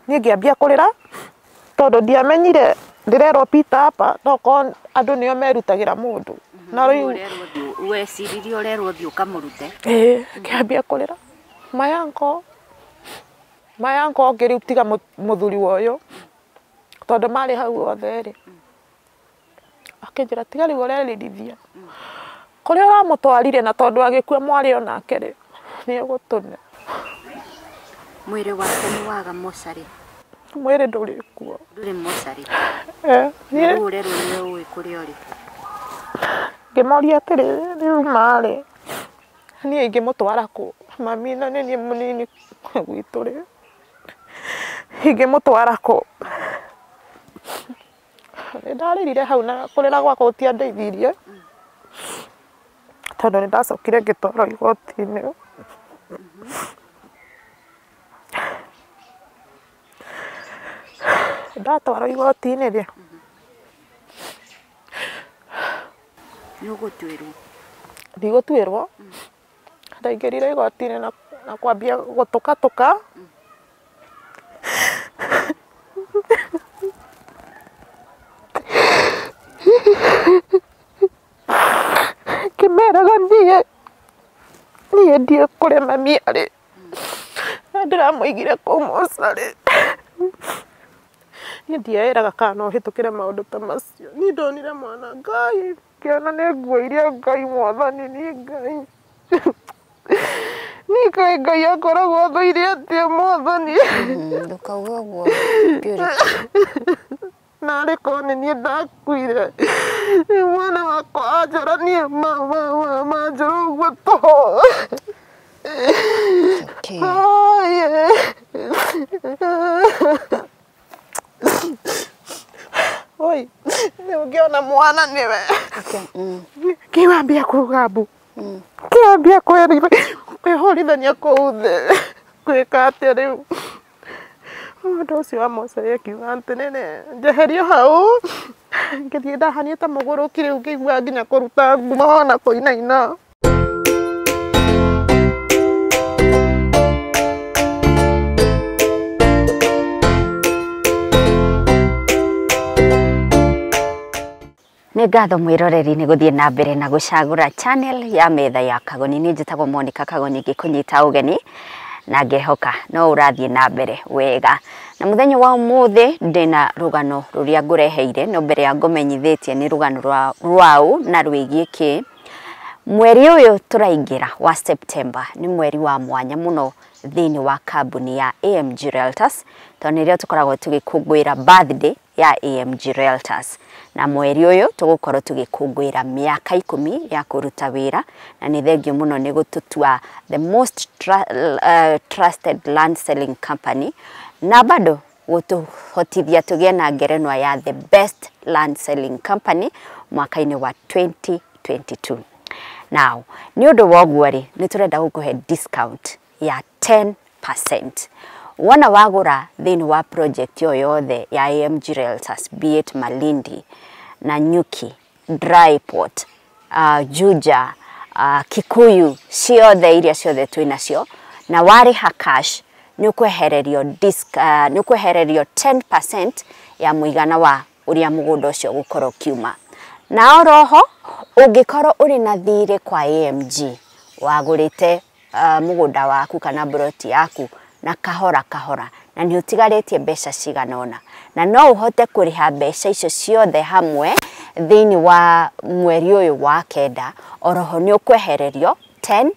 Niĩ ngĩambia kũrĩra tondũ ndiamenyire ndĩrerwo Peter hapa no korwo andũ nĩo merutagĩra mũndũ. Na rĩu weciririe ũrerwo thiĩ ũkamũrute. Ĩĩ, ngĩambia kũrĩra. Mayanko mayanko ũngĩ rĩu tiga mũthuri wa ũyũ tondũ marĩ hau othe rĩ, akĩnjĩra tiga rĩu ũrerĩrithia kũrĩa ũramũtwarire na tondũ agĩkua mwarĩ onake rĩ nĩ egũtũne. Mwĩrĩ wake nĩ waga mocarĩ? Mwĩrĩ ndũrĩ kuo. Ndũrĩ mocarĩ? Eh, niĩ ũrerwo nĩwe ũĩ kũrĩa ũrĩ. Ngĩmoria atĩrĩ, rĩu marĩ niĩ ingĩmũtwara kũ? Mami na nĩ niĩ mũnini gwitũ rĩ, ingĩmũtwara kũ? Nĩ ndarĩrire hau na kũrĩra gwakwa gũtiandeithirie tondũ nĩ ndacokire ngĩtwarwo igoti-inĩ. Ndatwarwo igoti-inĩ rĩ, Nĩ ũgũtuĩrwo? Ndigũtuĩrwo. Ndaingĩrire igoti-inĩ na kwambia gũtũkatũka. Ngĩmeraga niĩ ndiũĩ kũrĩa mami arĩ na ndĩramũigire kũu mocarĩ. Niĩ ndieĩraga kana no hĩtũkĩre maũndũ ta macio. Niĩ ndonire mwana Ngai ngĩona nĩ nguo iria Ngai mwathani niĩ Ngai niĩ kaĩ Ngai akoragwo athũire atĩa mwathani. Ndũkauge ũguo Purity. Narĩ korwo nĩ niĩ ndakuire mwana wakwa anjũra niĩ manjũra ũguo tũhũ. Okay. Oi, rĩu ngĩona mwana nĩwe. Okay. Kĩwambia kuga mbu. Kĩambia kwĩhũrithania kũu thĩ. Gwĩka atĩa rĩu? Mũndũ ũcio wa mocarĩ akiuga atĩrĩrĩ, njeherio hau. Ngĩthiĩ ndahanĩte mũgũrũki rĩu ngĩigua nginya kũruta nguo na kũinaina. Nĩ ngatho mwĩroreri nĩ gũthiĩ na mbere na gũcagũra channel ya metha ya Kagoni. Niĩ njĩtagwo Monica Kagoni ngĩkũnyita ũgeni na ngehoka no ũrathiĩ na mbere wega. Na mũthenya wa ũmũthĩ ndĩna rũgano rũrĩa ngũreheire, no mbere ya ngũmenyithĩtie nĩ rũgano rwaũ na rwĩgiĩ kĩ. Mweri ũyũ tũraingĩra wa September nĩ mweri wa mwanya mũno thĩinĩ wa kambuni ya AMG Realtors tondũ nĩrĩo tũkoragwo tũgĩkũngũĩra birthday ya AMG Realtors. Na mweri ũyũ tũgũkorwo tũgĩkũngũĩra mĩaka 10 ya kũruta wĩra, na nĩ thengio mũno nĩ gũtũtua the most trusted land selling company, na bado gũtũhotithia tũgĩe na ngerenwa ya the best land selling company mwaka-inĩ wa 2022. Now, nĩ ũndũ wa ũguo rĩ, nĩ tũrenda gũkũhe discount ya 10%. Wona wagũra thĩinĩ wa project yo yothe ya AMG Realtors, be it Malindi, Nanyuki, Dryport, Juja, Kikuyu, ciothe iria ciothe twĩ nacio, na warĩha cash nĩ ũkwehererio nĩ ũkwehererio 10% ya mũigana wa ũrĩa mũgũnda ũcio ũgũkorwo ũkiuma. Na oroho ũngĩkorwo ũrĩ na thirĩ kwa AMG wagũrĩte mũgũnda waku kana broti yaku na kahora kahora na nĩ ũtigarĩtie mbeca cigana ũna, na no ũhote kũrĩha mbeca icio ciothe hamwe thĩinĩ wa mweri ũyũ wa 9, oroho nĩ ũkwehererio 10%.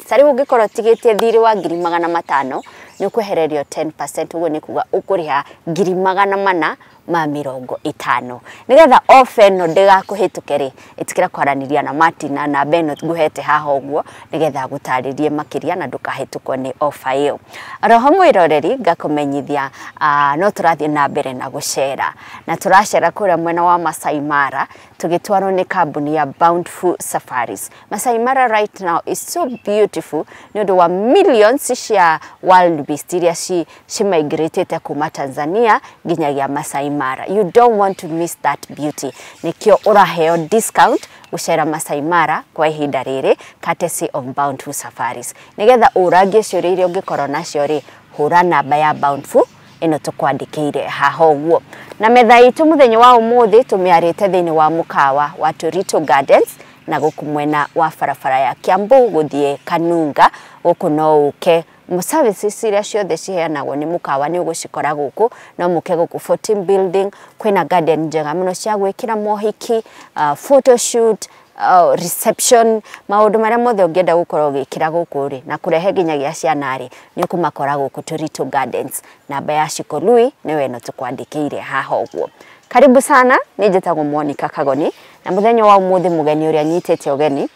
Ta rĩu ũngĩkorwo ũtigĩtie thirĩ wa 500,000 nĩ ũkwehererio 10%, ũguo nĩ kuga ũkũrĩha 450,000. Nĩgetha ofa ĩno ndĩgakũhĩtũke rĩ, ĩtĩkĩra kwaranĩria na Martin na namba ĩno ngũhete haha ũguo nĩgetha agũtarĩrie makĩria na ndũkahĩtũkwo nĩ ofa ĩyo. Roho mwĩroreri ngakũmenyithia no tũrathiĩ na mbere na gũcera, na tũracera kũrĩa mwena wa Masai Mara tũgĩtwarwo nĩ kambuni ya Bountiful Safaris. Masai Mara right now is so beautiful nĩ ũndũ wa millions cia wild beast iria cimigratĩte kuma Tanzania nginyagia Masai Mara. You don't want to miss that beauty. Nĩkĩo ũraheo discount gũcera Masai Mara kwa ihinda rĩrĩ courtesy of Bountiful Safaris. Nĩgetha ũrangie ciũria iria ũngĩkorwo nacio rĩ, hũra namba ya Bountiful Ĩno tũkwandĩkĩire haha ũguo. Na metha itũ mũthenya wa ũmũthĩ tũmĩarĩte thĩinĩ wa mũkawa wa Torito Gardens na gũkũ mwena wa barabara ya Kiambu gũthiĩ Kanunga. Gũkũ no ũke services iria ciothe ciheanagwo nĩ mũkawa nĩ ũgũcikora gũkũ. No mũke gũkũ 14 building, kwĩna garden njega mũno cia gwĩkĩra mohiki, photoshoot, reception, maũndũ marĩa mothe ũngĩenda gũkorwo ũgĩkĩra gũkũ rĩ, na kũrehe nginyagia ciana rĩ, nĩ ũkũmakora gũkũ Torito Gardens. Namba ya Shikolui nĩwe ĩno tũkwandĩkĩire haha ũguo. Karibu sana, nĩ njĩtagwo Monica Kagoni na mũthenya wa ũmũthĩ mũgeni ũrĩa nyitĩte ũgeni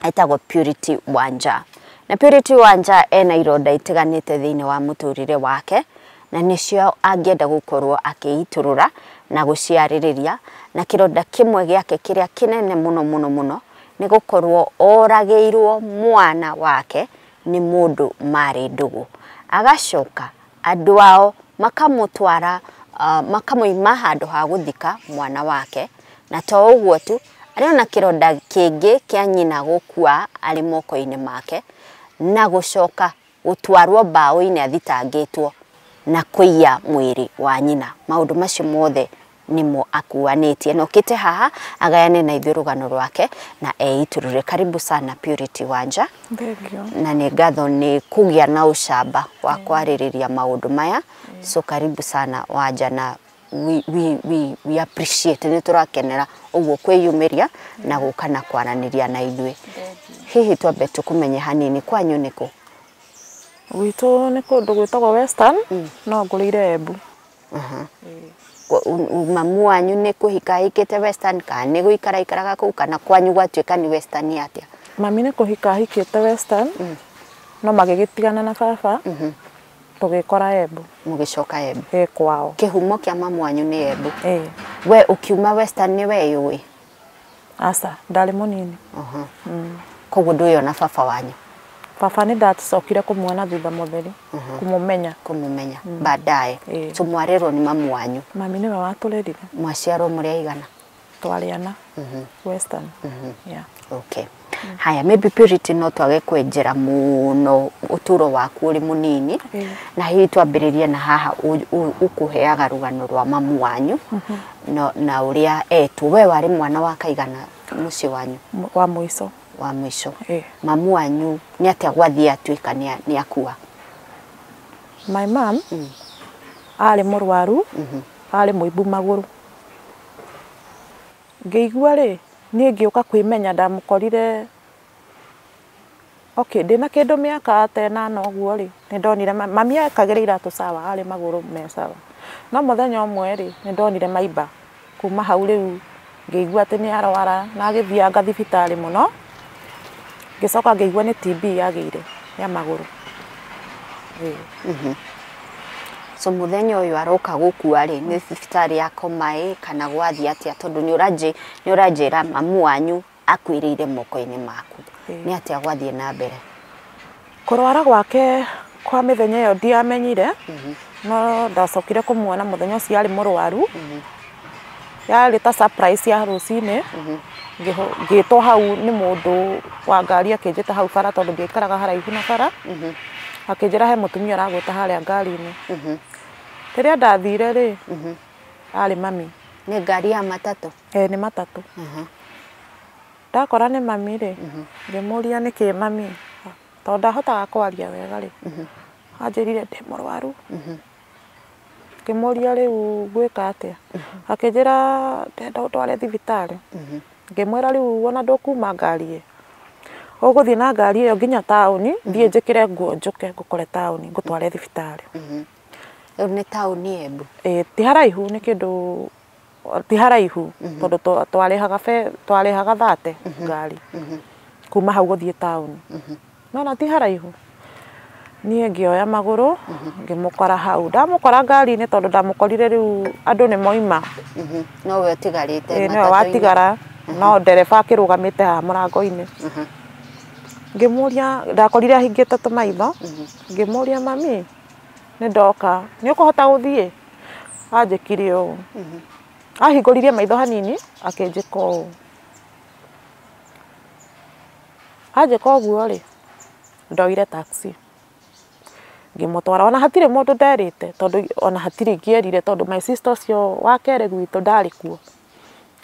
etagwo Purity Wanja. Na Purity Wanja ena ironda itiganĩte thĩinĩ wa mũtũrĩre wake, na nĩcio angĩenda gũkorwo akĩitũrũra na gũciarĩrĩria. Na kĩronda kĩmwe gĩake kĩrĩa kĩnene mũno mũno mũno nĩ gũkorwo oragĩirwo mwana wake nĩ mũndũ marĩ ndũgũ, agacoka andũ ao makamũtwara, makamũima handũ ha gũthika mwana wake. Na to ũguo tu, arĩ ona kĩronda kĩngĩ kĩa nyina gũkua arĩ moko-inĩ make na gũcoka gũtwarwo mbaũ-inĩ athitangĩtwo na kũiya mwĩrĩ wa nyina. Maũndũ macio mothe nĩmo akuanĩtie na okĩte haha agayane na ithuĩ rũgano rwake na eitũrũre. Karibu sana Purity Wanja. Thank you. Na nĩ ngatho nĩ kũgĩa na ũcamba wa kwarĩrĩria maũndũ maya. So karibu sana Wanja, na we appreciate, nĩ tũrakenera ũguo kwĩyumĩria na gũka na kwaranĩria na ithuĩ. Hihi twambe tũkũmenye hanini, kwanyu nĩkũ? Gwitũ nĩ kũndũ gwĩtagwo Western, no ngũrĩire Embu. Mamu wanyu nĩ kũhika ahikĩte Western kana nĩ gũikara ikaraga kũu, kana kwanyu gwatuĩka nĩ Western atĩa? Mami nĩ kũhika ahikĩte Western, no magĩgĩtigana na baba, tũgĩkora Embu. Mũgĩcoka Embu. Ĩ, kwao. Kĩhumo kĩa mamu wanyu nĩ Embu. Ĩ. We ũkiuma Western nĩ weyũĩ? Aca, ndarĩ mũnini. Koguo ndũĩ ona baba wanyu? Baba nĩ ndacokire kũmuona thutha mũtheri, kũmũmenya. Kũmũmenya baadaye. So mwarerwo nĩ mamu wanyu? Mami nĩwe watũrerire. Mwaciarwo mũrĩ aigana? Twarĩ ana. Western. Yeah. Okay. Haya, maybe Purity no twage kwenjera mũno ũtũro waku ũrĩ mũnini. Na hihi twambĩrĩrie na haha ũkũheaga rũgano rwa mamu wanyu na ũrĩa etwo. We warĩ mwana wa kaigana mũciĩ wanyu? Wa mũico. Wa mũico. Mamu wanyu nĩ atĩa gwathiĩ atuĩka nĩ akua? My mom arĩ mũrwaru, arĩ mũimbu magũrũ. Ngĩigua rĩ, niĩ ngĩũka kwĩmenya ndamũkorire, okay, ndĩna kĩndũ mĩaka ta ĩnana ũguo rĩ, nĩ ndonire mami ekagĩra iratũ sawa, arĩ magũrũ me sawa. No mũthenya ũmwe rĩ, nĩ ndonire maimba. Kuma hau rĩu ngĩigua atĩ nĩ arwara na agĩthianga thibitarĩ mũno. Ngĩcoka ngĩigua nĩ TB yagĩire ya magũrũ. So mũthenya ũyũ aroka gũkua rĩ, nĩ thibitarĩ akoma ĩ kana gwathiĩ atĩa? Tondũ nĩ ũranjĩra mamu wanyu akuĩrĩire moko-inĩ maku. Nĩ atĩa gwathiĩ na mbere? Kũrwara gwake kwa mĩthenya ĩyo ndiamenyire, no ndacokire kũmuona mũthenya ũcio arĩ mũrwaru. Yarĩ ta surprise ya rũcinĩ. Ngĩtwo hau nĩ mũndũ wa ngari akĩnjĩta hau bara, tondũ ndiaikaraga haraihu na bara. Akĩnjĩra he mũtumia ũragwĩta harĩa ngari-inĩ. Rĩrĩa ndathire rĩ, arĩ mami. Nĩ ngari ya matatũ? Ĩ, nĩ matatũ. Ndakora nĩ mami rĩ, ngĩmũria nĩkĩ mami, tondũ ndahotaga kwaria wega rĩ. Anjĩrire ndĩ mũrwaru. Ngĩmũria rĩu ngwĩka atĩa? Akĩnjĩra ndĩrenda ũndware thibitarĩ. Ngĩmwĩra rĩu ona ndũkuma ngari ĩ, ũgũthiĩ na ngari ĩyo nginya taũni, thiĩ njĩkĩre nguo njũke ngũkore taũni ngũtware thibitarĩ. Rĩu nĩ taũni Embu? Ĩ, ti haraihu, nĩ kĩndũ ti haraihu, tondũ twarĩhaga thate ngari kuma hau gũthiĩ taũni. No na ti haraihu. Niĩ ngĩoya magũrũ ngĩmũkora hau. Ndamũkora ngari-inĩ tondũ ndamũkorire rĩu andũ nĩ moima. No we ũtigarĩte matatũ-inĩ. Nĩwe watigara, no ndereba akĩrũgamĩte haha mũrango-inĩ. Ngĩmũria, ndakorire ahingĩte tũmaitho, ngĩmũria mami, nĩ ndoka, nĩ ũkũhota gũthiĩ? Anjĩkire ũũ. Ahingũririe maitho hanini, akĩnjĩka ũũ. Anjĩka ũguo rĩ, ndoire taxi. Ngĩmũtwara ona hatirĩ mũndũ nderĩte tondũ ona hatirĩ ingĩerire tondũ my sister ũcio wa kerĩ gwitũ ndarĩ kuo.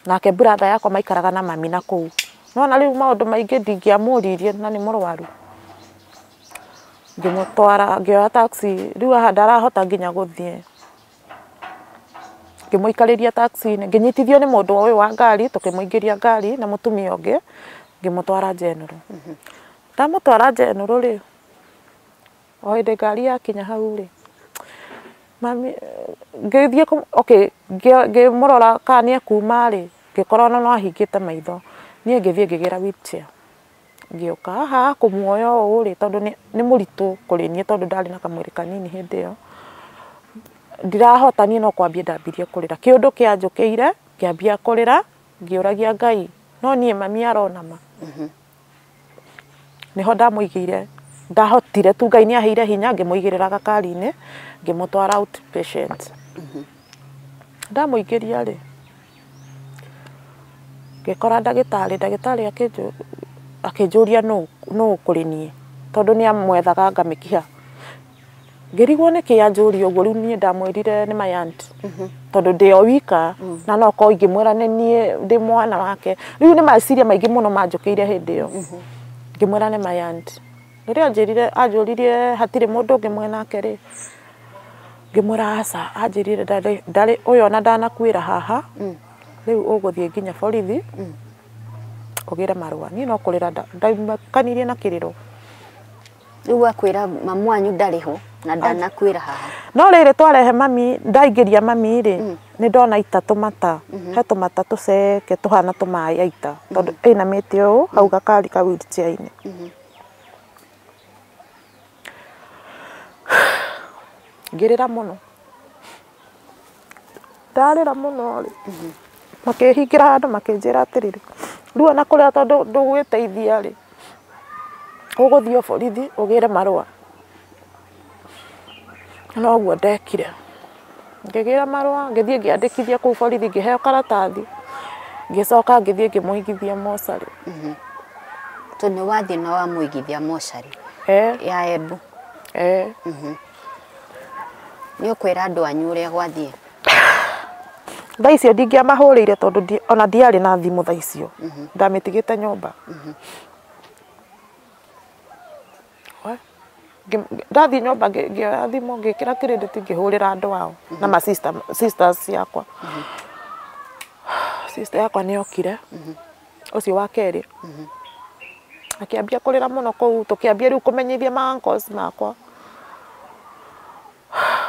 Nake brother yakwa maikaraga na mami na kũu. Nona rĩu maũndũ maingĩ ndingĩamũririe na nĩ mũrwaru. Ngĩmũtwara ngĩoya taxi rĩu haha ndarahota nginya gũthiĩ. Ngĩmũikarĩria taxi-inĩ ngĩnyitithio nĩ mũndũ ũyũ wa ngari tũkĩmũingĩria ngari na mũtumia ũngĩ ngĩmũtwara General. Ndamũtwara General rĩ o hĩndĩ ngari yakinya hau rĩ mami ngĩthiĩ okay ngĩmũrora kana nĩekuma rĩ ngĩkora ona no ahingĩte maitho. Niĩ ngĩthiĩ ngĩgĩra wheelchair. Ngĩũka haha kũmuoya ũũ rĩ tondũ nĩ mũritũ kũrĩ niĩ tondũ ndarĩ na kamwĩrĩ kanini hĩndĩ ĩyo. Ndirahota niĩ no kwambia ndambirie kũrĩra. Kĩũndũ kĩanjũkĩire ngĩambia kũrĩra ngĩũragia Ngai no niĩ mami arona ma. Nĩho ndamũigĩire ndahotire tu Ngai nĩaheire hinya ngĩmũigĩrĩra gakari-inĩ ngĩmũtwara outpatient. Ndamũingĩria rĩ ngĩkora ndagĩtarĩ ndagĩtarĩ akĩnjũria nũ kũrĩ niĩ tondũ nĩamwethaga ngamĩkiha. Ngĩrigwo nĩkĩ anjũria ũguo rĩu niĩ ndamwĩrire nĩ my aunt tondũ ndĩ o wika na no korwo ingĩmwĩra nĩ niĩ ndĩ mwana wake. Rĩu nĩ meciria maingĩ mũno manjũkĩire hĩndĩ ĩyo. Ngĩmwĩra nĩ my aunt. Rĩrĩa anjĩrire anjũririe hatirĩ mũndũ ũngĩ mwenake rĩ ngĩmwĩra aca anjĩrire ndarĩ ũyũ ona ndanakuĩra haha rĩu ũgũthiĩ nginya borithi ũgĩre marũa. Niĩ no kũrĩra ndaimakanirie na kĩrĩro. Rĩu akwĩra mamu wanyu ndarĩ ho na ndanakuĩra haha. No rĩrĩ twarehe mami ndaingĩria mami rĩ nĩ ndona ita tũmata he tũmata tũceke tũhana tũmaĩ aita tondũ ĩinamĩte ũũ hau gakari ka wheelchair-inĩ. Ngĩrĩra mũno. Ndarĩra mũno rĩ makĩhingĩra handũ makĩnjĩra atĩrĩrĩ rĩu ona kũrĩa tondũ ndũgwĩteithia rĩ ũgũthiĩ borithi ũgĩre marũa. Noguo ndekire. Ngĩgĩra marũa ngĩthiĩ ngĩandĩkithia kũu borithi ngĩheo karatathi ngĩcoka ngĩthiĩ ngĩmũigithia mocarĩ. Tondũ nĩ wathiĩ na wamũigithia mocarĩ ya Embu. Nĩ ũkwĩra andũ anyu ũrĩa gwathiĩ? Thaa icio ndingĩamahũrĩire tondũ ona ndiarĩ na thimũ thaa icio. Ndamĩtigĩte nyũmba. Ndathiĩ nyũmba ngĩoya thimũ ngĩkĩra credit ngĩhũrĩra andũ ao na ma sisters ciakwa. Sister yakwa nĩokire ũcio wa kerĩ akĩambia kũrĩra mũno kũu tũkĩambia rĩu kũmenyithia ma uncles makwa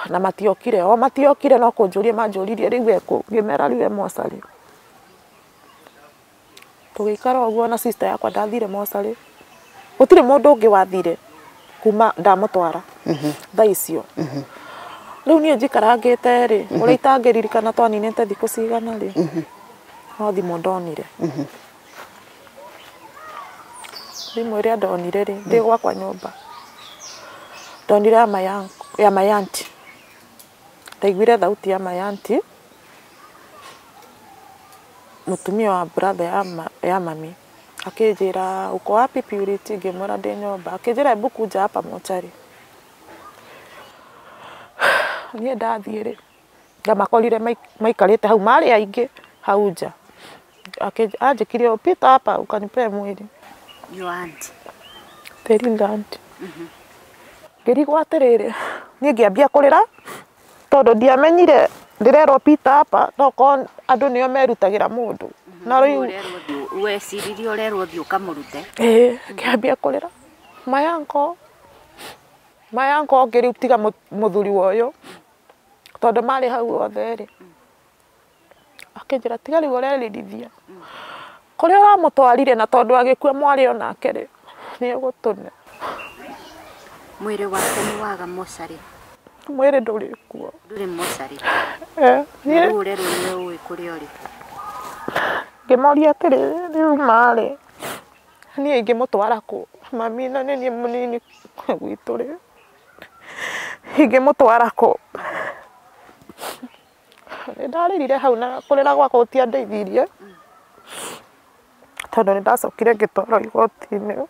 na matiokire o matiokire no kũnjũria manjũririe rĩu ekũ ngĩmera rĩu e mocarĩ. Tũgĩikara ũguo na sister yakwa ndathire mocarĩ gũtirĩ mũndũ ũngĩ wathire kuma ndamũtwara thaa icio. Rĩu niĩ njikarangĩte rĩ ũrĩa itangĩririkana twaninĩte thikũ cigana rĩ no thimũ ndonire. Thimũ ĩrĩa ndonire rĩ ndĩ gwakwa nyũmba ndonire ya my aunt. Ndaiguire thauti ya my aunt mũtumia wa brother ya mami akĩnjĩra uko wapi Purity ngĩmwĩra ndĩ nyũmba akĩnjĩra hebu kuja hapa mochari. Niĩ ndathiĩ rĩ ndamakorire maikarĩte hau marĩ aingĩ hau nja. Anjĩkire pita hapa ukanipee mwĩrĩ. Your aunt. The real aunt. Ngĩrigwo atĩrĩrĩ niĩ ngĩambia kũrĩra tondũ ndiamenyire ndĩrerwo pita hapa no korwo andũ nĩo merutagĩra mũndũ. Na rĩu weciririe ũrerwo ũthiĩ ũkamũrute. Ĩĩ ngĩambia kũrĩra. My uncle ũngĩ rĩu tiga mũthuri wa ũyũ tondũ marĩ hau othe rĩ akĩnjĩra tiga rĩu ũrerĩrithia kũrĩa ũramũtwarire na tondũ agĩkua mwarĩ onake rĩ nĩegũtũne. Mwĩrĩ wake nĩ waga mocarĩ. Mwĩrĩ ndũrĩ kuo. Ndũrĩ mocarĩ. Niĩ Rĩu ũrerwo nĩwe ũĩ kũrĩa ũrĩ. Ngĩmoria atĩrĩrĩ rĩu marĩ niĩ ingĩmũtwara kũ mami na nĩ niĩ mũnini gwitũ rĩ ingĩmũtwara kũ. Nĩ ndarĩrire hau na kũrĩra gwakwa gũtiandeithirie tondũ nĩ ndacokire ngĩtwarwo igoti-inĩ.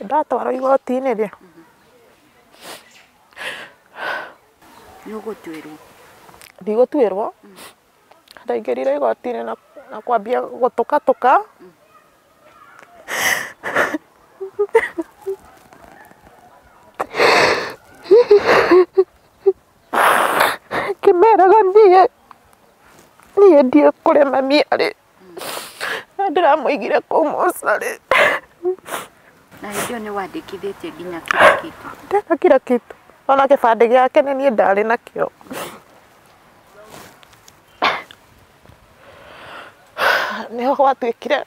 Ndatwarwo igoti-inĩ rĩ, nĩ ũgũtuĩrwo? Ndigũtuĩrwo. Ndaingĩrire igoti-inĩ na kwambia gũtũkatũka. Ngĩmeraga niĩ ndiĩ kũrĩa mami arĩ, na ndĩramũigire kũu mocarĩ. Na hĩndĩ ĩyo nĩ wandĩkithĩtie nginya kila kitu? Ndena kila kitu, ona kĩbandĩ gĩake nĩ niĩ ndarĩ nakĩo. Nĩho gwatuĩkire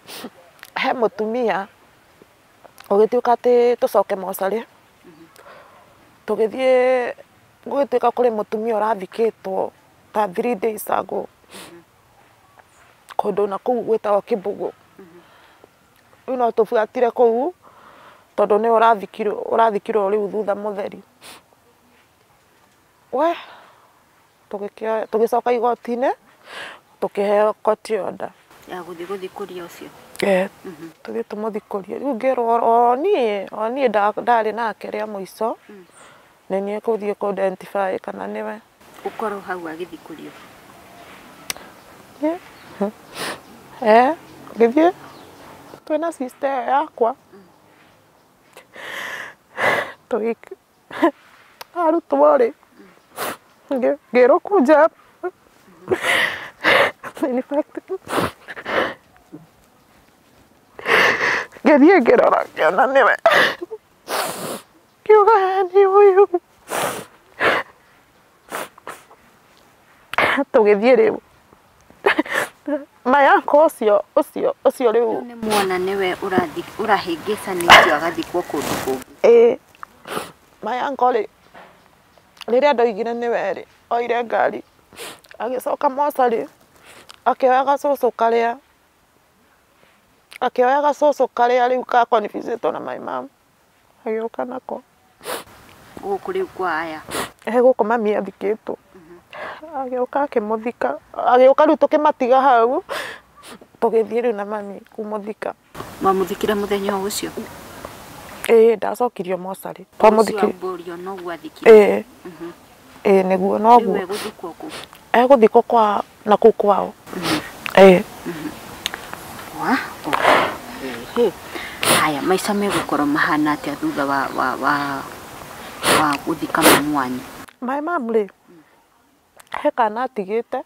he mũtumia ũgĩtuĩka atĩ tũcoke mocarĩ, tũgĩthiĩ gũgĩtuĩka kũrĩ mũtumia ũrathikĩtwo ta 3 days ago kũndũ na kũu gwĩtagwo Kĩbũgũ. Rĩu no tũbuatire kũu tondũ nĩwe ũrathikirwo rĩu thutha mũtheri. We tũgĩcoka igoti-inĩ tũkĩheo court order ya gũthiĩ gũthikũria ũcio. Tũthiĩ tũmũthikũrie. Rĩu ngĩrwo o niĩ ndarĩ nake rĩa mũico, nĩ niĩ kũthiĩ kũ identify kana nĩwe. Ũkorwo hau agĩthikũrio? Ngĩthiĩ twĩna sister ĩyo yakwa, arutwo rĩ, ngĩrwo kunja. In fact ngĩthiĩ ngĩrora ngĩona nĩwe, ngiuga nĩ ũyũ. Tũgĩthiĩ rĩu my uncle ũcio rĩu nĩ muona nĩwe ũrahĩngĩcanĩtio agathikwo kũndũ kũngĩ. Ĩĩ, my uncle rĩ, rĩrĩa ndoigire nĩwe rĩ, oire ngari agĩcoka mocarĩ, akĩoya gacũcũ karĩa rĩu ka confuse-ĩtwo na my mom, agĩũka nako gũkũ rĩu kwa aya. Gũkũ mami athikĩtwo. Agĩũka akĩmũthika, agĩũka rĩu tũkĩmatiga hau, tũgĩthiĩ rĩu na mami kũmũthika. Mwamũthikire mũthenya o ũcio? Ĩĩ, ndacokirio mocarĩ. Twamũthikire. Noguo athikire? Ĩĩ, nĩguo noguo. Rĩu egũthikwo kũ? Egũthikwo kwa na kũu kwao. Ĩĩ. Wa, haya, maica megũkorwo mahana atĩa thutha wa gũthika mamu wanyu? My mom rĩ, he kana atigĩte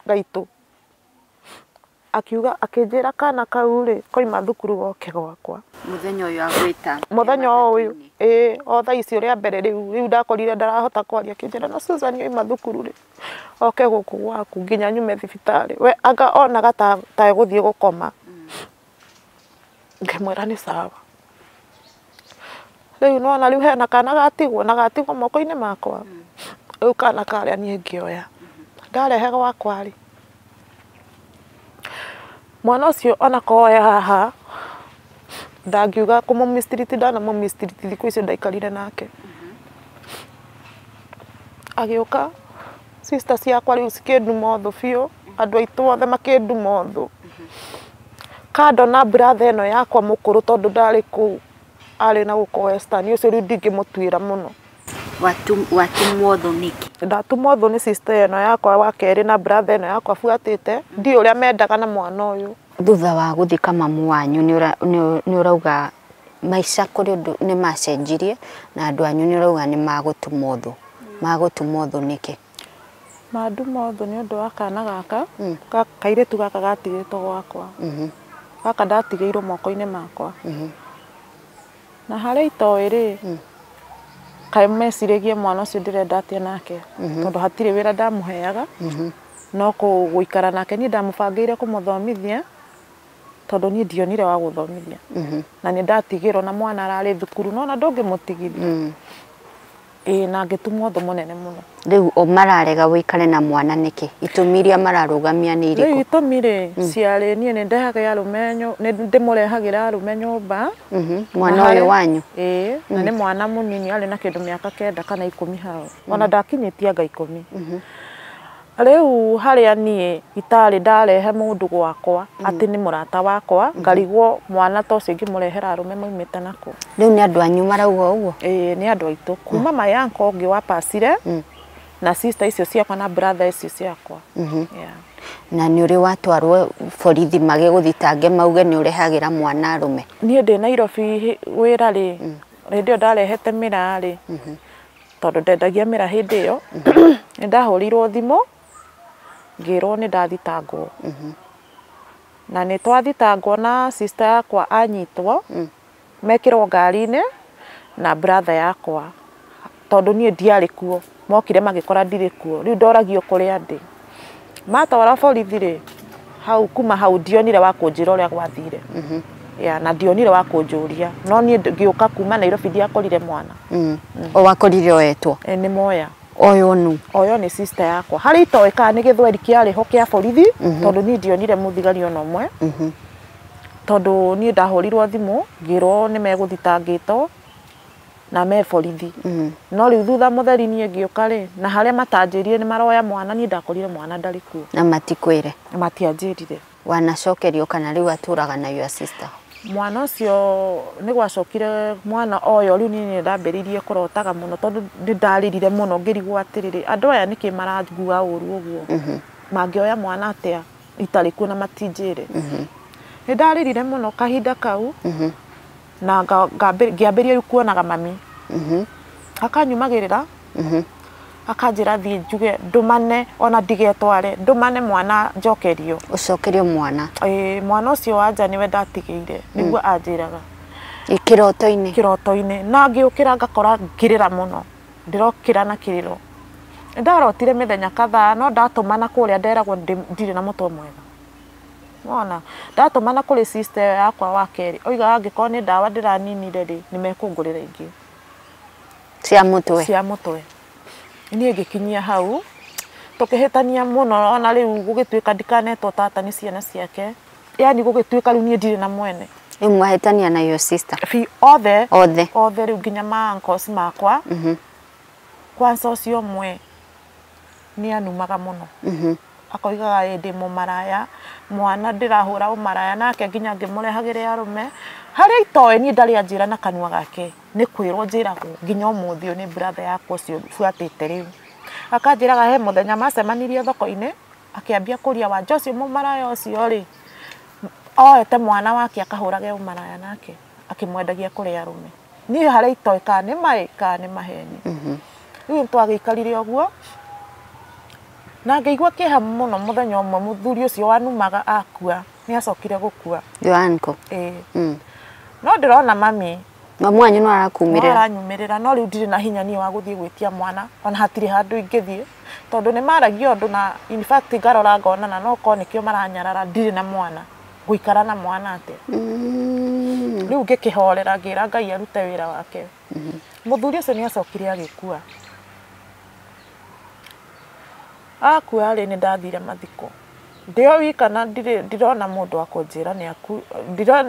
gaitũ, akiuga akĩnjĩra kana kau rĩ koima thukuru goke gwakwa. Mũthenya ũyũ agwĩta? Mũthenya ũyũ, ĩĩ, o thaa icio rĩa mbere rĩu ndakorire ndarahota kwaria, akĩnjĩra no Susan oima thukuru rĩ oke gũkũ gwaku nginya nyume thibitarĩ. We anga onaga ta egũthiĩ gũkoma. Ngĩmwĩra nĩ sawa. Rĩu nĩwona rĩu hena kana gatigwo na gatigwo moko-inĩ makwa. Rĩu kana karĩa niĩ ngĩoya ndarehe gwakwa rĩ, mwana ũcio ona korwo e haha ndangiuga kũmũ mistreat, ndanamũ mistreat thikũ icio ndaikarire nake. Agĩũka sister ciakwa rĩu cikĩnduma ũthũ biũ, andũ aitũ othe makĩnduma ũthũ. Kando na brother ĩno yakwa mũkũrũ tondũ ndarĩ kũu, arĩ na gũkũ Western, ũcio rĩu ndingĩmũtuĩra mũno. Watumwo thũ nĩkĩ? Ndatumwo thũ nĩ sister ĩno yakwa wa kerĩ na brother ĩno yakwa buatĩte, ndiũĩ ũrĩa mendaga na mwana ũyũ. Thutha wa gũthika mamu wanyu nĩ ũrauga maica kũrĩ ũndũ nĩ macenjirie, na andũ anyu nĩ ũrauga nĩ magũtumwo thũ. Magũtumwo thũ nĩkĩ? Manduma ũthũ nĩ ũndũ wa kana gaka, kairĩtu gaka gatigĩtwo gwakwa. Gaka ndatigĩirwo moko-inĩ makwa. Na harĩa itoĩ rĩ, kaĩ meciragia mwana ũcio ndĩrenda atĩa nake, tondũ hatirĩ wĩra ndamũheaga, no gũikara nake niĩ ndamũbangĩire kũmũthomithia, tondũ niĩ ndionire wa gũthomithia. Na nĩ ndatigĩrwo na mwana ararĩ thukuru, nona ndũngĩmũtigithia. Ĩĩ, na ngĩtumwo thũ mũnene mũno. Rĩu o mararega wĩikare na mwana nĩkĩ? Itũmi iria mararũgamia nĩ irĩkũ? Rĩu itũmi rĩ, ciarĩ niĩ nĩ ndehagĩra arũme, nĩ ndĩmũrehagĩra arũme nyũmba. Mwana ũyũ wanyu? Ĩĩ, na nĩ mwana mũnini, arĩ na kĩndũ mĩaka 9 kana 10 hau. Ona ndakinyĩtie anga 10. Rĩu harĩa niĩ itarĩ ndarehe mũndũ gwakwa atĩ nĩ mũrata wakwa ngarigwo mwana ta ũcio ingĩmũrehera arũme maumĩte nakũ. Rĩu nĩ andũ anyu marauga ũguo? Ĩĩ nĩ andũ aitũ kuma my uncle ũngĩ wa pasire na sister icio ciakwa na brother icio ciakwa. Yeah. Na nĩ ũrĩ watwarwo borithi magĩgũthitange mauge nĩ ũrehagĩra mwana arũme? Niĩ ndĩ Nairobi wĩra rĩ, hĩndĩ ĩyo ndarehete mĩraa rĩ, tondũ ndendagia mĩraa hĩndĩ ĩyo, nĩ ndahũrĩirwo thimũ ngĩrwo nĩ ndathitangwo. Na nĩ twathitangwo na sister yakwa anyitwo, mekĩrwo ngari-inĩ na brother yakwa, tondũ niĩ ndiarĩ kuo, mokire magĩkora ndirĩ kuo, rĩu ndoragio kũrĩa ndĩ. Matwara borithi rĩ, hau kuma hau ndionire wa kũnjĩra ũrĩa gwathire. Yeah, na ndionire wa kũnjũria, no niĩ ngĩũka kuma Nairobi ndiakorire mwana. O wakorire oetwo? Nĩ moya. Oywo nũ? Oyo nĩ sister yakwa. Harĩa itoĩ kana nĩ gĩthweri kĩarĩ ho kĩa borithi, tondũ niĩ ndionire mũthigari ona ũmwe. Tondũ niĩ ndahũrirwo thimũ ngĩrwo nĩ megũthitangĩtwo na me borithi. No rĩu thutha mũtheri niĩ ngĩũka rĩ, na harĩa matanjĩrire nĩ maroya mwana, niĩ ndakorire mwana ndarĩ kuo. Na matikwĩre? Matianjĩrire. Wanacokerio kana rĩu atũraga na your sister? Mwana ũcio nĩ gwacokire mwana oyo rĩu niĩ nĩ ndambĩrĩirie kũrotaga mũno tondũ nĩ ndarĩrire mũno ngĩrigwo atĩrĩrĩ, andũ aya nĩkĩ marangua ũru ũguo? Mangĩoya mwana atĩa itarĩ kuo na matinjĩre? Nĩ ndarĩrire mũno kahinda kau na ngĩambĩrĩria rĩu kuonaga mami. Akanyumagĩrĩra, akanjĩra thiĩ njuge ndũmane ona ndigetware, ndũmane mwana njokerio. Ũcokerio mwana? Ĩĩ, mwana ũcio wa nja nĩwe ndatigĩire, nĩguo anjĩraga. Kĩroto-inĩ? Kĩroto-inĩ. Na ngĩũkĩra ngakora ngĩrĩra mũno, ndĩrokĩra na kĩrĩro. Ndarotire mĩthenya kadhaa no ndatũmana kũrĩa nderagwo ndirĩ na mũtwe mwega. Wona, ndatũmana kũrĩ sister ĩyo yakwa wa kerĩ, oigaga angĩkorwo nĩ ndawa ndĩraninire rĩ, nĩ mekũngũrĩra ingĩ. Cia mũtwe? Cia mũtwe. Niĩ ngĩkinyia hau, tũkĩhĩtania mũno ona rĩu gũgĩtuĩka ndikanetwo tata nĩ ciana ciake. Yaani gũgĩtuĩka rĩu niĩ ndirĩ na mwene. Rĩu mwahĩtania na your sister? Othe. Othe. Othe rĩu nginya ma uncles makwa. Kwanza ũcio ũmwe nĩ anumaga mũno. Akoigaga ĩ ndĩ mũmaraya, mwana ndĩrahũra ũmaraya nake nginya ngĩmũrehagĩre arũme. Harĩa itoĩ niĩ ndarĩ anjĩra na kanua gake, nĩ kwĩrwo njĩragwo nginya ũmũthĩ ũyũ nĩ brother yakwa ũcio buatĩte rĩu. Akanjĩraga he mũthenya macemanirie thoko-inĩ, akĩambia kũria wanja ũcio mũmaraya ũcio rĩ, oete mwana wake akahũrage ũmaraya nake, akĩmwendagia kũrĩ arũme. Niĩ harĩa itoĩ kana nĩ maĩ kana nĩ maheni. Rĩu twagĩikarire ũguo, na ngĩigua kĩeha mũno mũthenya ũmwe mũthuri ũcio wanumaga akua, nĩ acokire gũkua. Your uncle? Ĩĩ. No ndĩrona mami. Mamu wanyu no arakumĩrĩra? No aranyumĩrĩra, no rĩu ndirĩ na hinya niĩ wa gũthiĩ gwĩtia mwana, ona hatirĩ handũ ingĩthiĩ, tondũ nĩ maragia ũndũ na in fact ngarora ngona na no korwo nĩkĩo maranyarara ndirĩ na mwana, ngũikara na mwana atĩa? Rĩu ngĩkĩhorera ngĩra Ngai arute wĩra wake. Mũthuri ũcio nĩ acokire agĩkua. Akua rĩ, nĩ ndathire mathiko. Ndĩ o wika na ndirona mũndũ wa kũnjĩra nĩ aku,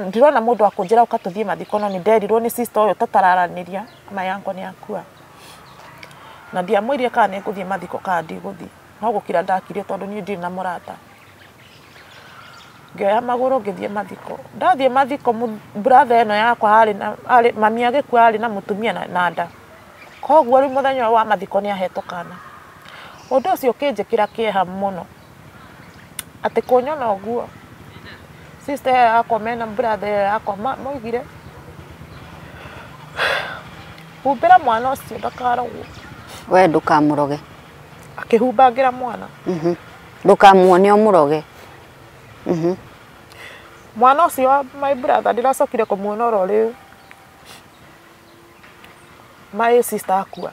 ndirona mũndũ wa kũnjĩra ũka tũthiĩ mathiko, no nĩ nderirwo nĩ sister ũyũ tũtararanĩria, my uncle nĩ akua. Na ndiamwĩrire kana nĩ ngũthiĩ mathiko kana ndigũthiĩ, no gũkira ndakire tondũ niĩ ndirĩ na mũrata. Ngĩoya magũrũ ngĩthiĩ mathiko. Ndathiĩ mathiko brother ĩno yakwa arĩ na, arĩ, mami agĩkua arĩ na mũtumia na nda. Koguo rĩu mũthenya ũyũ wa mathiko nĩ ahetwo kana. Ũndũ ũcio ũkĩnjĩkĩra kĩeha mũno. Atĩ kũnyona ũguo, sister ĩyo yakwa mena brother ĩyo yakwa maugire, humbĩra mwana ũcio ndakarogwo. We ndũkamũroge. Akĩhumbangĩra mwana. Ndũkamuone ũmũroge. Mwana ũcio wa my brother ndĩracokire kũmuona oro rĩu. My sister akua.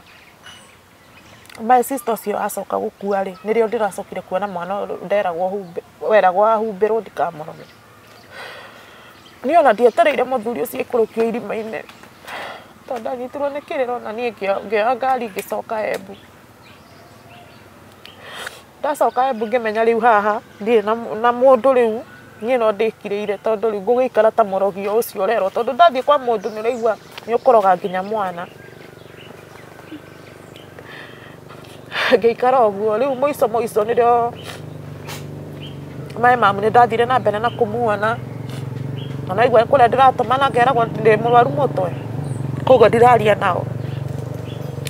My sister ũcio acoka gũkua rĩ, nĩrĩo ndĩracokire kuona mwana ũyũ nderagwo weragwo ahumbĩrwo ndikamũroge. Niĩ ona ndietereire mũthuri ũcio aikũrũkio irima-inĩ, tondũ ndanyitirwo nĩ kĩrĩro na niĩ ngĩoya ngari ngĩcoka Embu. Ndacoka Embu ngĩmenya rĩu haha ndirĩ na mũndũ rĩu, niĩ no ndĩkirĩire tondũ rĩu ngũgĩikara ta mũrogi o ũcio ũrerwo, tondũ ndathiĩ kwa mũndũ nĩ ũraigua nĩ ũkũroga nginya mwana. Ngĩikara ũguo rĩu mũico mũico nĩrĩo my mom nĩ ndathire na mbere na kũmuona na naigua kũrĩa ndĩratũmana ngeragwo ndĩ mũrwaru mũtwe koguo ndiraria nao.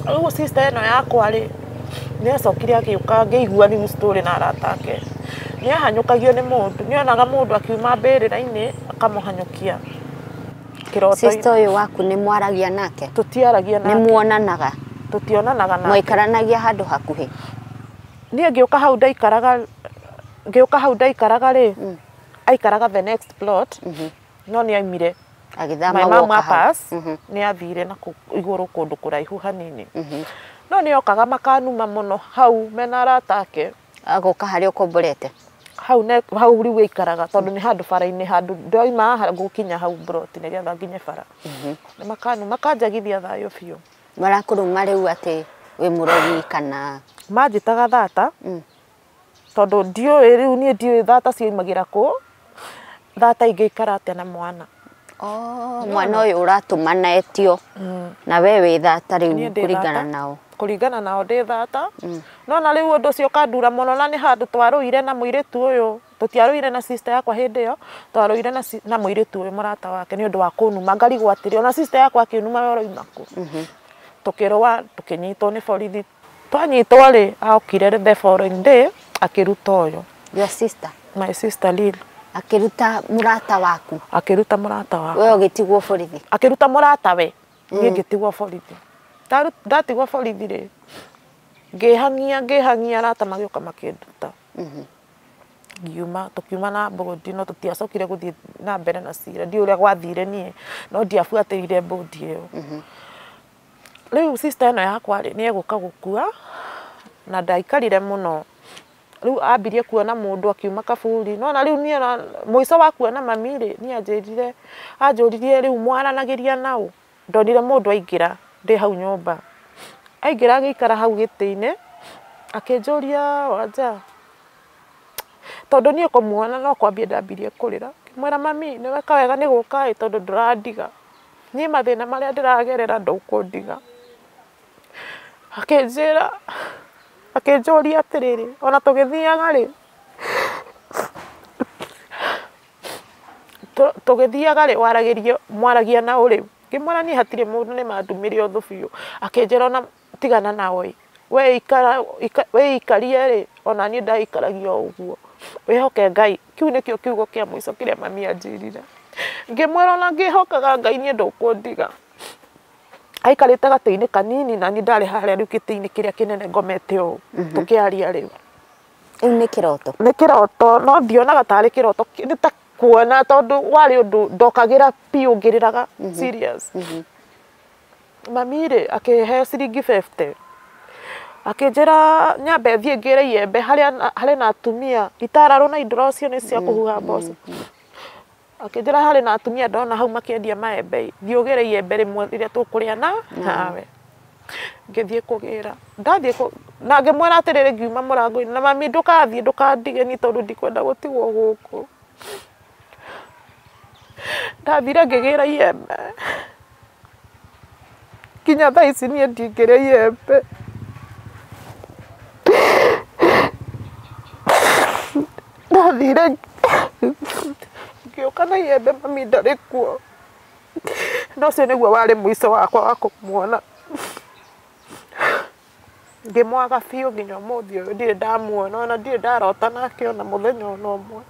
Rĩu sister ĩno yakwa rĩ nĩ acokire agĩũka ngĩigua rĩu story na arata ake. Nĩ ahanyũkagio nĩ mũndũ, nĩ onaga mũndũ akiuma mbĩrĩra-inĩ akamũhanyũkia kĩroto-inĩ. Sister ũyũ waku nĩ mwaragia nake? Tũtiaragia nake. Nĩ muonanaga? Tũtionanaga nake. Mwaikaranagia handũ hakuhĩ? Niĩ ngĩũka hau ndaikaraga, ngĩũka hau ndaikaraga rĩ, aikaraga the next plot, no nĩ aimire. Agĩthama My mom woka hau. pass, nĩ athire na igũrũ kũndũ kũraihu hanini. No nĩ okaga makanuma mũno hau mena arata ake. Agoka harĩa ũkomborete? Hau ne hau rĩu aikaraga tondũ nĩ handũ bara-inĩ handũ ndoima haha ngũkinya hau plot nĩgetha nginye bara. Nĩ makanuma makanjagithia thayũ biũ. Marakũruma rĩu atĩ wĩ mũrogi kana? Manjĩtaga thata. Tondũ ndiũĩ rĩu niĩ ndiũĩ thata cioimagĩra kũ. Thata ingĩikara atĩa na mwana? Oh, mwana ũyũ ũratũmana etio. Na we wĩ thata rĩu kũringana nao. Kũringana nao ndĩ thata. No na rĩu ũndũ ũcio ũkandura mũno na nĩ handũ twarũire na mũirĩtu ũyũ. Tũtiarũire na sister yakwa hĩndĩ ĩyo, twarũire na mũirĩtu ũyũ mũrata wake nĩ ũndũ wa kũnuma. Ngarigwo atĩrĩ, ona sister yakwa akĩnuma we ũroima kũ? Tũkĩrũa, tũkĩnyitwo nĩ borithi. Twanyitwo rĩ, okire the following day akĩruta ũyũ. Your sister? My sister Lil. Akĩruta mũrata waku? Akĩruta mũrata wakwa. We ũgĩtigwo borithi? Akĩruta mũrata we. Niĩ ngĩtigwo borithi. Ndatigwo borithi rĩ, ngĩhang'ia ngĩhang'ia arata magĩũka makĩnduta. Ngiuma, tũkiuma na mbũndi no tũtiacokire gũthiĩ na mbere na cira. Ndiũĩ ũrĩa gwathire niĩ, no ndiabuatĩrĩire mbũndi ĩyo. Rĩu sister ĩno yakwa rĩ, nĩ egũka gũkua na ndaikarire mũno. Rĩu ambirie kuona mũndũ akiuma kaburi. No na rĩu niĩ mũico wa kuona mami rĩ, niĩ anjĩrire, anjũririe rĩu mwaranagĩria naũ. Ndonire mũndũ aingĩra ndĩ hau nyũmba. Aingĩra agĩikara hau gĩtĩ-inĩ, akĩnjũria Wanja. Tondũ niĩ kũmuona no kwambia ndambirie kũrĩra. Ngĩmwĩra mami nĩ weka wega nĩ gũka ĩ tondũ ndũrandiga. Niĩ mathĩna marĩa ndĩragerera ndũkũndiga. Akĩnjĩra, akĩnjũria atĩrĩrĩ, ona tũgĩthiaga rĩ, tũgĩthiaga rĩ, waragĩrio, mwaragia na ũrĩ. Ngĩmwĩra niĩ hatirĩ mũndũ nĩ mandumire ũthũ biũ. Akĩnjĩra ona tigana nao ĩ. We ikara, we ikarie rĩ, ona niĩ ndaikaragia o ũguo. Wĩhoke Ngai. Kĩu nĩkĩo kiugo kĩa mũico kĩrĩa mami anjĩrire. Ngĩmwĩra ona ngĩhokaga Ngai niĩ ndũkũndiga. Aikarĩte gatĩ-inĩ kanini na niĩ ndarĩ harĩa rĩu gĩtĩ-inĩ kĩrĩa kĩnene ngomete ũũ. Tũkĩaria rĩu. Rĩu nĩ kĩroto? Nĩ kĩroto, no ndionaga tarĩ kĩroto, nĩ ta kuona tondũ warĩ ũndũ ndokagĩra biũ ngĩrĩraga serious. Mami rĩ akĩhe ciringi 50. Akĩnjĩra nyambe thiĩ ngĩre iembe harĩa harĩ na atumia itararũ na indoro cio nĩ cia kũhuha mboco. Akĩnjĩra harĩ na atumia ndona hau makĩendia maembe, thiĩ ũgĩre iembe rĩmwe rĩrĩa tũkũrĩa na nawe. Ngĩthiĩ kũgĩra. Ndathiĩ na ngĩmwĩra atĩrĩrĩ ngiuma mũrango-inĩ na mami ndũkathiĩ ndũkandige niĩ tondũ ndikwenda gũtigwo gũkũ. Ndathire ngĩgĩra iembe. Nginya thaa ici niĩ ndingĩrĩa iembe. Ndathire ngĩũka na iembe mami ndarĩ kuo. Na ũcio nĩguo warĩ mũico wakwa wa kũmuona. Ngĩmwaga biũ nginya ũmũthĩ ũyũ ndirĩ ndamuona ona ndirĩ ndarota nake ona mũthenya ona ũmwe.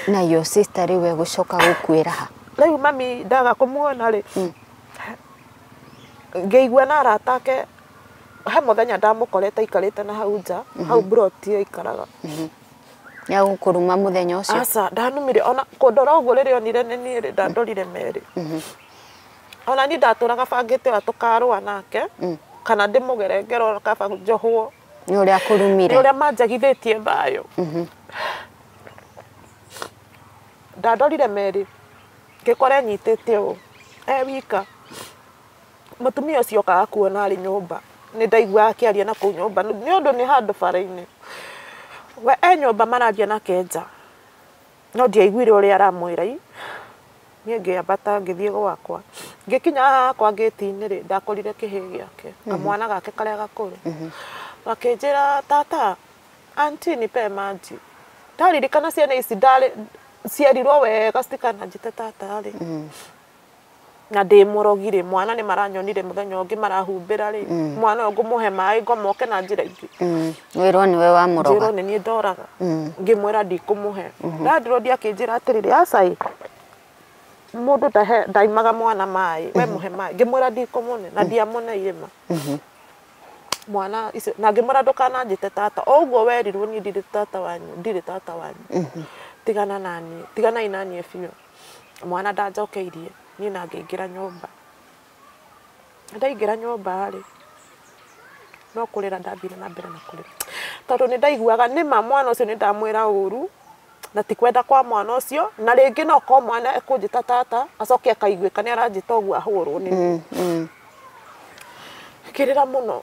Na your sister rĩu egũcoka gũkuĩra ha? Rĩu mami ndaga kũmuona rĩ, ngĩigua na arata ake he mũthenya ndamũkorete aikarĩte na hau nja, hau plot aikaraga. Nĩ agũkũruma mũthenya ũcio? Aca, ndanumire ona kũndora ũguo rĩrĩa onire nĩ niĩ rĩ, ndandorire merĩ. Ona niĩ ndatũraga bangĩte ũrĩa tũkarũa nake, kana ndĩmũgere ngero kaba njohwo. Nĩ ũrĩa akũrumire? Nĩ ũrĩa manjagithĩtie thayũ. Ndandorire merĩ, ngĩkora enyitĩte ũũ, e wika. Mũtumia ũcio okaga kuona arĩ nyũmba. Nĩ ndaiguaga akĩaria na kũu nyũmba, nĩ ũndũ nĩ handũ bara-inĩ. We e nyũmba mararia nake nja. No ndiaiguire ũrĩa aramwĩra ĩ. Niĩ ngĩambata ngĩthiĩ gwakwa. Ngĩkinya haha hakwa ngĩti-inĩ rĩ, ndakorire kĩhĩ gĩake, kamwana gake karĩa gakũrũ. Gakĩnjĩra tata, auntie nipe maji. Ndaririkana ciana ici ndarĩ cierirwo wega citikananjĩte tata rĩ. Na ndĩ mũrogi rĩ, mwana nĩ maranyonire mũthenya ũngĩ marahumbĩra rĩ, mwana ũyũ ngũmũhe maĩ ngomoke na njĩra ingĩ. Wĩrwo nĩwe wamũroga. Njĩrwo nĩ niĩ ndoraga. Ngĩmwĩra ndikũmũhe. Landlord akĩnjĩra atĩrĩrĩ, aca ĩ, mũndũ ndaimaga mwana maĩ, we mũhe maĩ. Ngĩmwĩra ndikũmũne na ndiamũneire ma. Mwana icio na ngĩmwĩra ndũkananjĩte tata, o ũguo werirwo niĩ ndirĩ tata wanyu, ndirĩ tata wanyu. Tigana naniĩ, tiganai naniĩ biũ. Mwana ndanjokeirie, niĩ na ngĩingĩra nyũmba. Ndaingĩra nyũmba rĩ, no kũrĩra ndathire na mbere na kũrĩra. Tondũ nĩ ndaiguaga nĩma mwana ũcio nĩ ndamwĩra ũru, na ti kwenda kwa mwana ũcio, na rĩngĩ no korwo mwana ekũnjĩta tata, acoke akaiguĩka nĩ aranjĩta ũguo ahũrwo nĩ niĩ. Ngĩrĩra mũno.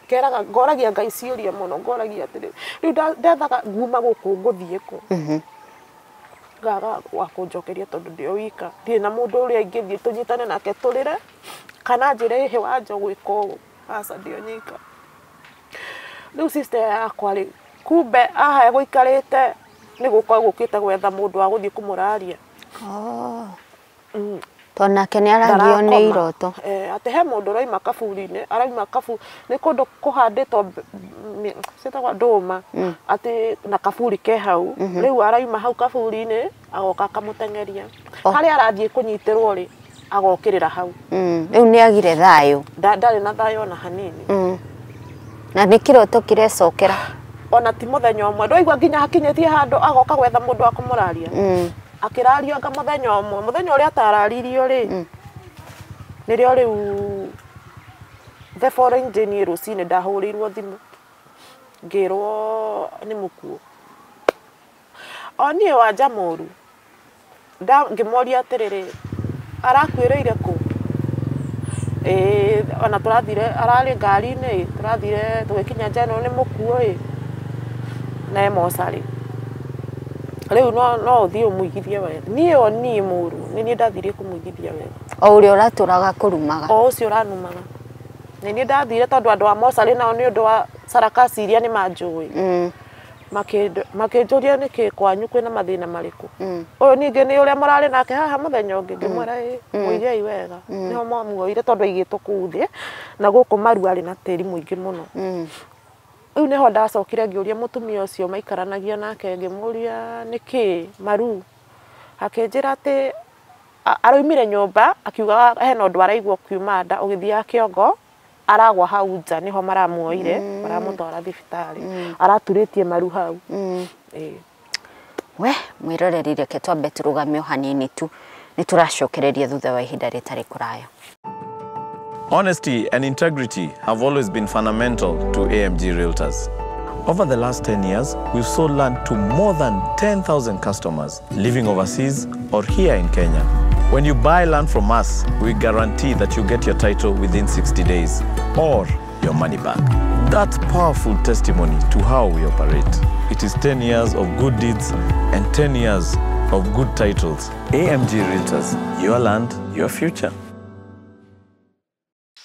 Ngeraga ngoragia Ngai ciũria mũno, ngoragia atĩrĩ, rĩu ndethaga nguma gũkũ ngũthiĩ kũ? Ngaga wa kũnjokeria tondũ ndĩ o wika, ndirĩ na mũndũ ũrĩa ingĩthiĩ tũnyitane nake tũrĩre, kana njĩre ĩhĩ wanja gwĩka ũũ, aca ndĩ o nyika. Rĩu sister yakwa rĩ, kumbe haha egũikarĩte nĩ gũka egũkĩte gwetha mũndũ wa gũthiĩ kũmũraria. Tondũ nake nĩ aragio nĩ iroto. Atĩ he mũndũ ũraima kaburi-inĩ, araima kaburi, nĩ kũndũ kũhandĩtwo ciĩtagwo ndũma, atĩ na kaburi ke hau, rĩu araima hau kaburi-inĩ, agoka akamũteng'eria. Harĩa arathiĩ kũnyitĩrwo rĩ, agokĩrĩra hau. Rĩu nĩ agire thayũ. Ndarĩ na thayũ ona hanini. Na nĩ kĩroto kĩrecokera. Ona ti mũthenya ũmwe, ndwaigua nginya hakinyĩtie handũ agoka gwetha mũndũ wa kũmũraria. Akĩrario anga mũthenya ũmwe, mũthenya ũrĩa atararirio rĩ, nĩrĩo rĩu the foreign day niĩ rũcinĩ ndahũrĩirwo thimũ, ngĩrwo nĩ mũkuũ. O niĩ wanja mũru, ngĩmoria atĩrĩrĩ, arakuĩrĩire kũ? Ĩĩ, ona tũrathire, ararĩ ngari-inĩ, tũrathire tũgĩkinya General nĩ mũkuũ ĩ, na e mocarĩ. Rĩu no ũthiĩ ũmũigithie wega. Niĩ o niĩ mũru, nĩ niĩ ndathire kũmũigithia wega. O ũrĩa ũratũraga kũrumaga. O ũcio ũranumaga. Nĩ niĩ ndathire tondũ andũ a mocarĩ nao nĩ ũndũ wa sarakasi iria nĩ manjũĩ. Makĩnjũria nĩkĩ kwanyu kwĩna mathĩna marĩkũ. Ũyũ ningĩ nĩ ũrĩa mũrarĩ nake haha mũthenya ũngĩ, ngĩmwĩra ĩ, mũigei wega. Nĩho mamuoire tondũ aigĩtwo kũu thĩ, na gũkũ maru arĩ na tĩri mũingĩ mũno. Rĩu nĩho ndacokire ngĩũria mũtumia ũcio maikaranagia nake, ngĩmũria nĩkĩ maru, akĩnjĩra atĩ araumire nyũmba akiuga hena ũndũ araigua ũkiuma nda, ũgĩthiaga kĩongo aragwa hau nja, nĩho maramuoire, maramũtwara thibitarĩ, araturĩtie maru hau. We mwĩroreri, reke twambe tũrũgame o hanini tu, nĩ tũracokereria thutha wa ihinda rĩtarĩ kũraya. Honesty and integrity have always been fundamental to AMG Realtors. Over the last 10 years, we've sold land to more than 10,000 customers living overseas or here in Kenya. When you buy land from us, we guarantee that you get your title within 60 days or your money back. That's powerful testimony to how we operate. It is 10 years of good deeds and 10 years of good titles. AMG Realtors, your land, your future.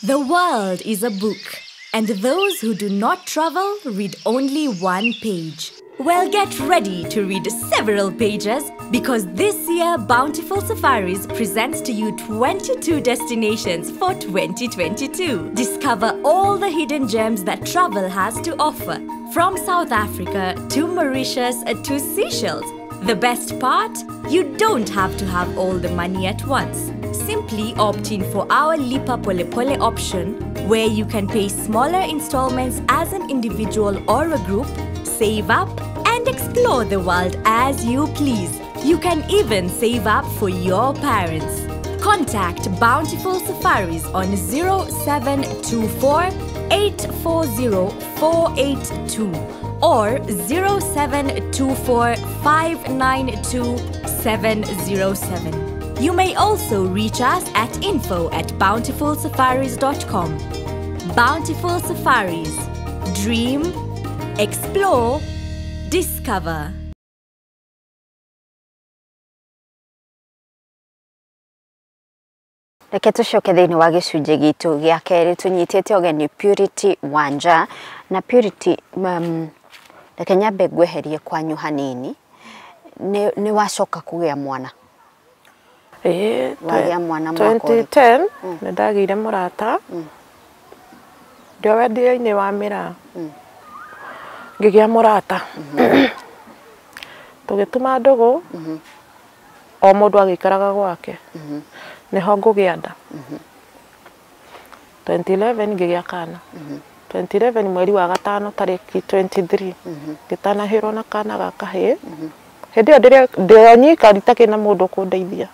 The world is a book, and those who do not travel read only one page. Well, get ready to read several pages, because this year Bountiful Safaris presents to you 22 destinations for 2022. Discover all the hidden gems that travel has to offer, from South Africa to Mauritius to Seychelles. The best part? You don't have to have all the money at once. Simply opt in for our Lipa Pole Pole option, where you can pay smaller installments as an individual or a group, save up, and explore the world as you please. You can even save up for your parents. Contact Bountiful Safaris on 0724 840 482 or 0724 592 707. You may also reach us at info@bountifulsafaris.com. Bountiful Safaris. Dream, explore, discover. Reke tucoke thĩinĩ wa gĩcunjĩ gitũ gĩa kerĩ tũnyitĩte ũgeni Purity Wanja. Na Purity, reke nyambe ngweherie kwanyu hanini. Nĩ wacoka kũgĩa mwana? Ĩĩ. Wagĩa mwana mwaka ũrĩkũ? 2010 nĩ ndagĩire mũrata ndĩ wendia-inĩ wa mĩraa, ngĩgĩa mũrata, tũgĩtuma ndũgũ, o mũndũ agĩikaraga gwake, nĩho ngũgĩa nda. 2011 ngĩgĩa kana. 2011 mweri wa gatano tarĩki 23 ngĩtanahĩrwo na kana ga kahĩĩ. Hĩndĩ ĩyo ndĩ nyika, itakĩrĩ na mũndũ ũkũndeithia.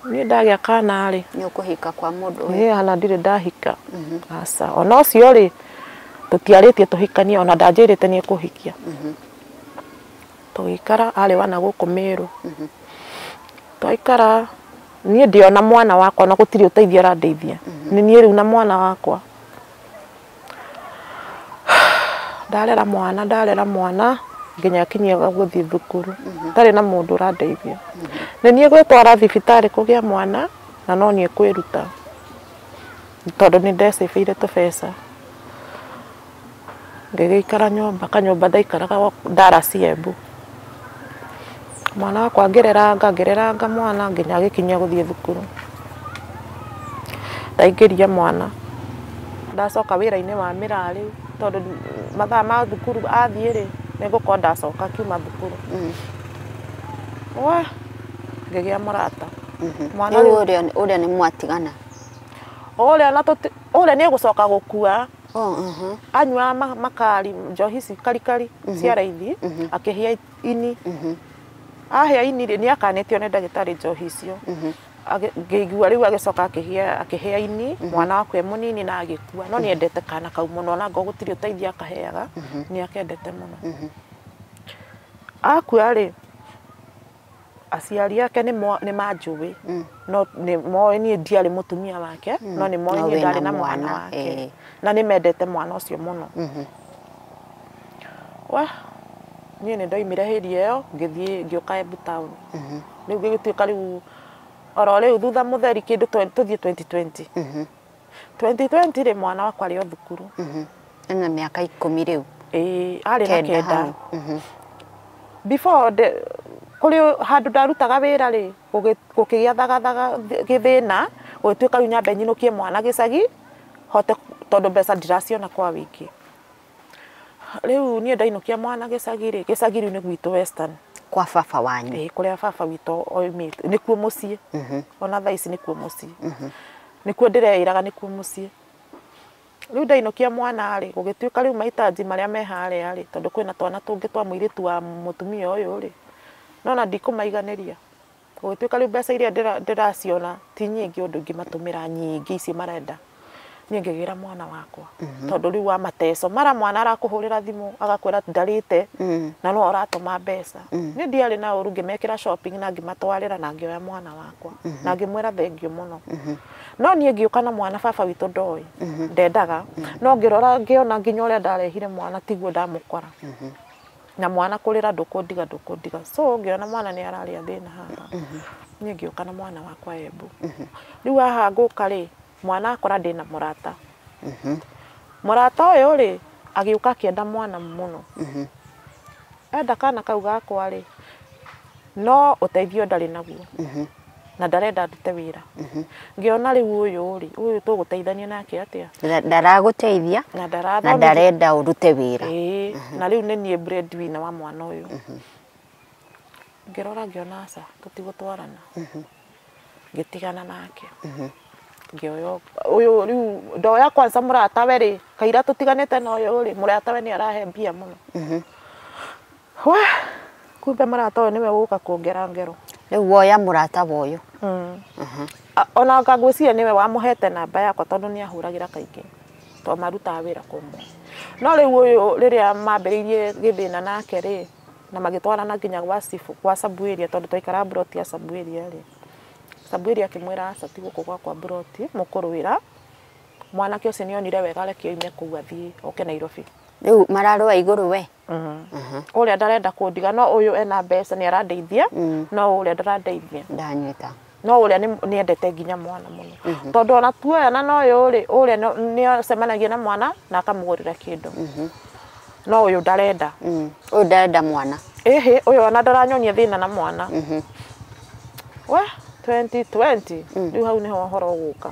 Niĩ ndagĩa kana rĩ, Nĩ ũkũhika kwa mũndũ ũyũ? Niĩ hana ndirĩ ndahika, aca. Ona ũcio rĩ, tũtiarĩtie tũhikanie, ona ndanjĩrĩte nĩ ekũhikia. Tũgĩikara, arĩ wa na gũkũ Mĩrũ. Twaikara, niĩ ndĩona mwana wakwa na gũtirĩ ũteithio arandeithia, nĩ niĩ rĩu na mwana wakwa. Ndarera mwana, ndarera mwana nginya akinyia gũthiĩ thukuru, ndarĩ na mũndũ ũrandeithia. Nĩ niĩ gwĩtwara thibitarĩ kũgĩa mwana, na no niĩ kwĩruta tondũ nĩ ndecĩbĩire tũbeca. Ngĩgĩikara nyũmba, kanyũmba ndaikaraga ndara ciembu. Mwana wakwa ngĩreranga, ngĩreranga mwana nginya agĩkinyia gũthiĩ thukuru. Ndaingĩria mwana, ndacoka wĩra-inĩ wa mĩraa rĩu, tondũ mathaa ma thukuru athiĩ rĩ, nĩ ngũkorwo ndacoka akiuma thukuru. We ngĩgĩa mũrata mwana. Rĩu Rĩu ũrĩa nĩ mwatigana? Ũrĩa na ũrĩa nĩ egũcoka gũkua. Oh, mhm. Anyua makari njohi ici karikari cia raithi, akĩhĩa ini. Ahĩa ini rĩ, nĩ akanĩtio nĩ ndagĩtarĩ njohi icio. Ngĩigua rĩu agĩcoka akĩhĩa ini mwana wakwa e mũnini na agĩkua. No nĩ endete kana kau mũno, ona ngorwo gũtirĩ ũteithio akaheaga, nĩ akendete mũno. Akua rĩ, aciari ake nĩ manjũĩ, no nĩ moĩ niĩ ndiarĩ mũtumia wake, no nĩ moĩ No niĩ wĩna ndarĩ na mwana mwana, wake na nĩ mendete mwana ũcio mũno. We niĩ nĩ ndoimire hĩndĩ ĩyo, ngĩthiĩ ngĩũka Embu town. Rĩu gĩgĩtuĩka rĩu oro rĩu thutha mũtheri kĩndũ tũthiĩ 2020. 2020 rĩ, mwana wakwa arĩ o thukuru. Ena mĩaka 10 rĩu? Ĩĩ, arĩ na 9 9 hau. Before kũrĩ handũ ndarutaga wĩra rĩ, gũkĩgĩa thagathaga gĩthĩna, gũgĩtuĩka rĩu nyambe nyinũkie mwana gĩcagi hote, tondũ mbeca ndiraciona kwa wĩingĩ. Rĩu niĩ ndainũkia mwana gĩcagi rĩ, gĩcagi rĩu nĩ gwitũ Western. Kwa baba wanyu? Ĩĩ, kũrĩa baba witũ oimĩte nĩkuo mũciĩ. Ona thaa ici nĩkuo mũciĩ, nĩkuo ndĩreĩraga nĩkuo mũciĩ. Rĩu ndainũkia mwana rĩ, gũgĩtuĩka rĩu mahitaji marĩa me harĩa rĩ, tondũ kwĩna twana tũngĩ twa mũirĩtu wa mũtumia ũyũ rĩ, nona ndikũmaiganĩria. Gũgĩtuĩka rĩu mbeca iria ndĩraciona ti nyingĩ ũndũ ingĩmatũmĩra nyingĩ icio marenda. Niĩ ngĩgĩra mwana wakwa, tondũ rĩu wa mateco mara mwana arakũhũrĩra thimũ agakwĩra ndarĩte na no ũratũma mbeca. Niĩ ndiarĩ na ũru, ngĩmekĩra shopping na ngĩmatwarĩra na ngĩoya mwana wakwa na ngĩmwĩra thengiũ mũno. No niĩ ngĩũka na mwana, baba witũ ndoĩ, ndendaga, no ngĩrora ngĩona nginya ũrĩa ndarehire mwana tiguo ndamũkora, na mwana kũrĩra ndũkũndiga, ndũkũndiga. So ngĩona mwana nĩ ararĩa thĩna haha. Niĩ ngĩũka na mwana wakwa Embu. Rĩu haha ngũka rĩ, mwana akora ndĩna mũrata. Mũrata ũyũ rĩ, agĩũka akĩenda mwana mũno. Enda kana kau gakwa rĩ, no ũteithio ndarĩ naguo na ndarenda ndute wĩra. Ngĩona rĩu ũyũ rĩ, ũyũ tũgũteithania nake atĩa? Ndaragũteithia na na ndarathomithia. Ndarenda ũrute wĩra. Ĩĩ, na rĩu nĩ niĩ breadwinner wa mwana ũyũ. Ngĩrora ngĩona aca, tũtigũtwarana. Ngĩtigana nake, ngĩoya ũyũ. Rĩu ndoya kwanza mũratawe rĩ, kaira tũtiganĩte na ũyũ rĩ, mũratawe nĩ arahe mbia mũno. We kumbe mũrata ũyũ nĩwe gũka kũngera ngero. Rĩu woya mũrata wa ũyũ? Ona anga ngwĩciria nĩwe wamũhete namba yakwa, tondũ nĩ ahũragĩra kaingĩ, tondũ marutaga wĩra kũmwe. No rĩu ũyũ rĩrĩa mambĩrĩirie gĩthĩna nake rĩ, na magĩtwarana nginya gwa cibũ kwa Sabuĩria, tondũ twaikaraga mburoti ya Sabuĩria rĩ, Sabuĩria akĩmwĩra aca, ti gũkũ gwakwa mburoti mũkũrũĩra. Mwanake ũcio nĩ onire wega reke oime kũu athiĩ oke Nairobi. Rĩu mararũa igũrũ we? Ũrĩa ndarenda kũndiga, no ũyũ ena mbeca nĩ arandeithia, no ũrĩa ndarandeithia. Ndanyita. No ũrĩa nĩ endete nginya mwana mũno, tondũ ona tuoyana na ũyũ rĩ, ũrĩa nĩ acemanagia na mwana na akamũgũrĩra kĩndũ, no ũyũ ndarenda. Ũyũ ndarenda mwana. Ĩhĩ, ũyũ ona ndaranyonia thĩna na mwana. We 2020 rĩu hau nĩho ũhoro ũgũka.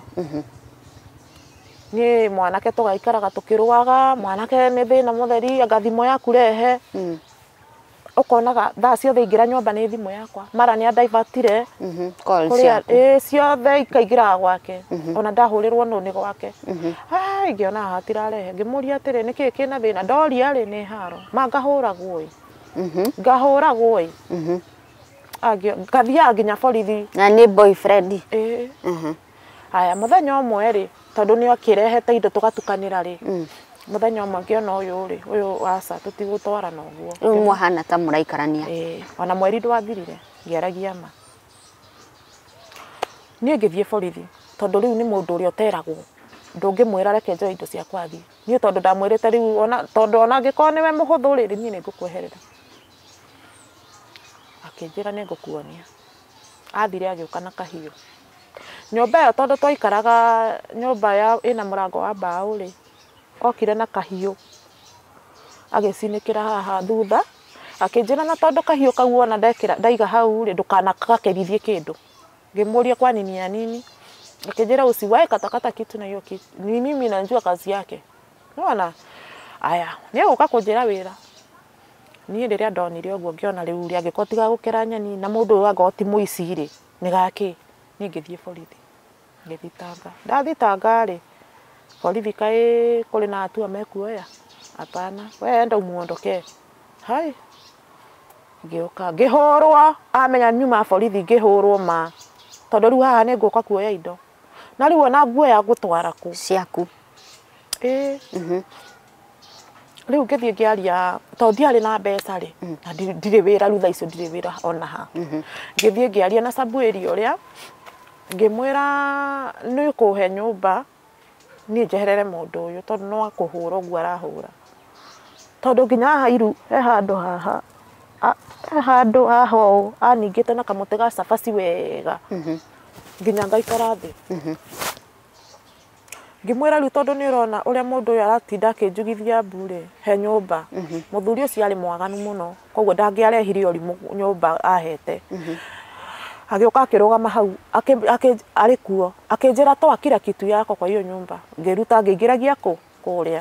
Niĩ mwanake tũgaikaraga tũkĩrũaga, mwanake nĩ thĩna mũtheri, anga thimũ yaku rehe. Ũkonaga thaa ciothe ingĩra nyũmba nĩ thimũ yakwa, mara nĩ andaivatire Call kũrĩa ciaku. Ĩ ciothe ikaingĩraga gwake, ona ndahũrĩrwo nũ nĩ gwake. Ai, ngĩona haha tirarehe, ngĩmũria atĩrĩ, nĩkĩĩ kĩna thĩna? Ndoria rĩ, nĩ haro ma ngahũragwo ĩ, ngahũragwo ĩ. Ngathiaga nginya borithi. Na nĩ boyfriend? Ĩ. Haya, mũthenya ũmwe rĩ, tondũ nĩ akĩrehete indo tũgatukanĩra rĩ, mũthenya ũmwe ngĩona ũyũ rĩ, ũyũ aca, tũtigũtwarana ũguo. Rĩu mwahana ta mũraikarania. Ĩĩ, ona mweri ndwathirire ngĩaragia ma. Niĩ ngĩthiĩ borithi, tondũ rĩu nĩ mũndũ ũrĩa ũteragwo, ndũngĩmwĩra reke njoe indo ciakwa thiĩ. Niĩ tondũ ndamwĩrĩte rĩu, ona tondũ ona angĩkorwo nĩwe mũhũthũ rĩ, niĩ nĩ ngũkweherera. Akĩnjĩra nĩ ngũkuonia. Athire agĩũka na kahiũ nyũmba ĩyo, tondũ twaikaraga nyũmba ya ĩna mũrango wa mbaũ rĩ, okire na kahiũ agĩcinĩkĩra haha thutha, akĩnjĩra na tondũ kahiũ kau wona ndekĩra ndaiga hau rĩ, ndũkanagakĩrithie kĩndũ. Ngĩmũria kwa nini ya nini, akĩnjĩra usiwahi katakata kitu na hiyo kitu, ni mimi najua kazi yake. Nona aya nĩ egũka kũnjĩra wĩra. Niĩ rĩrĩa ndonire ũguo, ngĩona rĩu rĩ, angĩkorwo tiga gũkĩra nyeni na mũndũ ũyũ angorwo ti mũici rĩ, nĩ gakĩ? Niĩ ngĩthiĩ borithi ngĩthitanga. Ndathitanga rĩ, borithi kaĩ kũrĩ na hatua mekuoya? Hapana, we enda umuondokee. Hai, ngĩũka ngĩhũrwo, amenya nyuma borithi, ngĩhũrwo ma, tondũ rĩu haha nĩ ngũka kuoya indo, na rĩu ona nguoya ngũtwara kũ? Ciaku. Ĩĩ. Rĩu ngĩthiĩ ngĩaria, tondũ ndiarĩ na mbeca rĩ, na ndirĩ wĩra rĩu thaa icio, ndirĩ wĩra ona ha. Ngĩthiĩ ngĩaria na Sabuĩri ũrĩa, ngĩmwĩra nĩ ũkũhe nyũmba niĩ njeherere mũndũ ũyũ, tondũ no akũhũra ũguo arahũra, tondũ nginya haha iru he handũ haha he handũ haha ũũ aningĩte na kamũtĩ ga cabaci wega nginya ngaikara thĩ. Ngĩmwĩra rĩu tondũ nĩ ũrona ũrĩa mũndũ ũyũ aratinda akĩnjugithia mbu rĩ, he nyũmba. Mũthuri ũcio arĩ mwaganu mũno, koguo ndangĩarehire ũrimũ nyũmba ahete. Agĩũka akĩrũgama hau arĩ kuo, akĩnjĩra toa kila kitu yako kwa hiyo nyumba. Ngĩruta ngĩingĩragia kũ kũrĩa.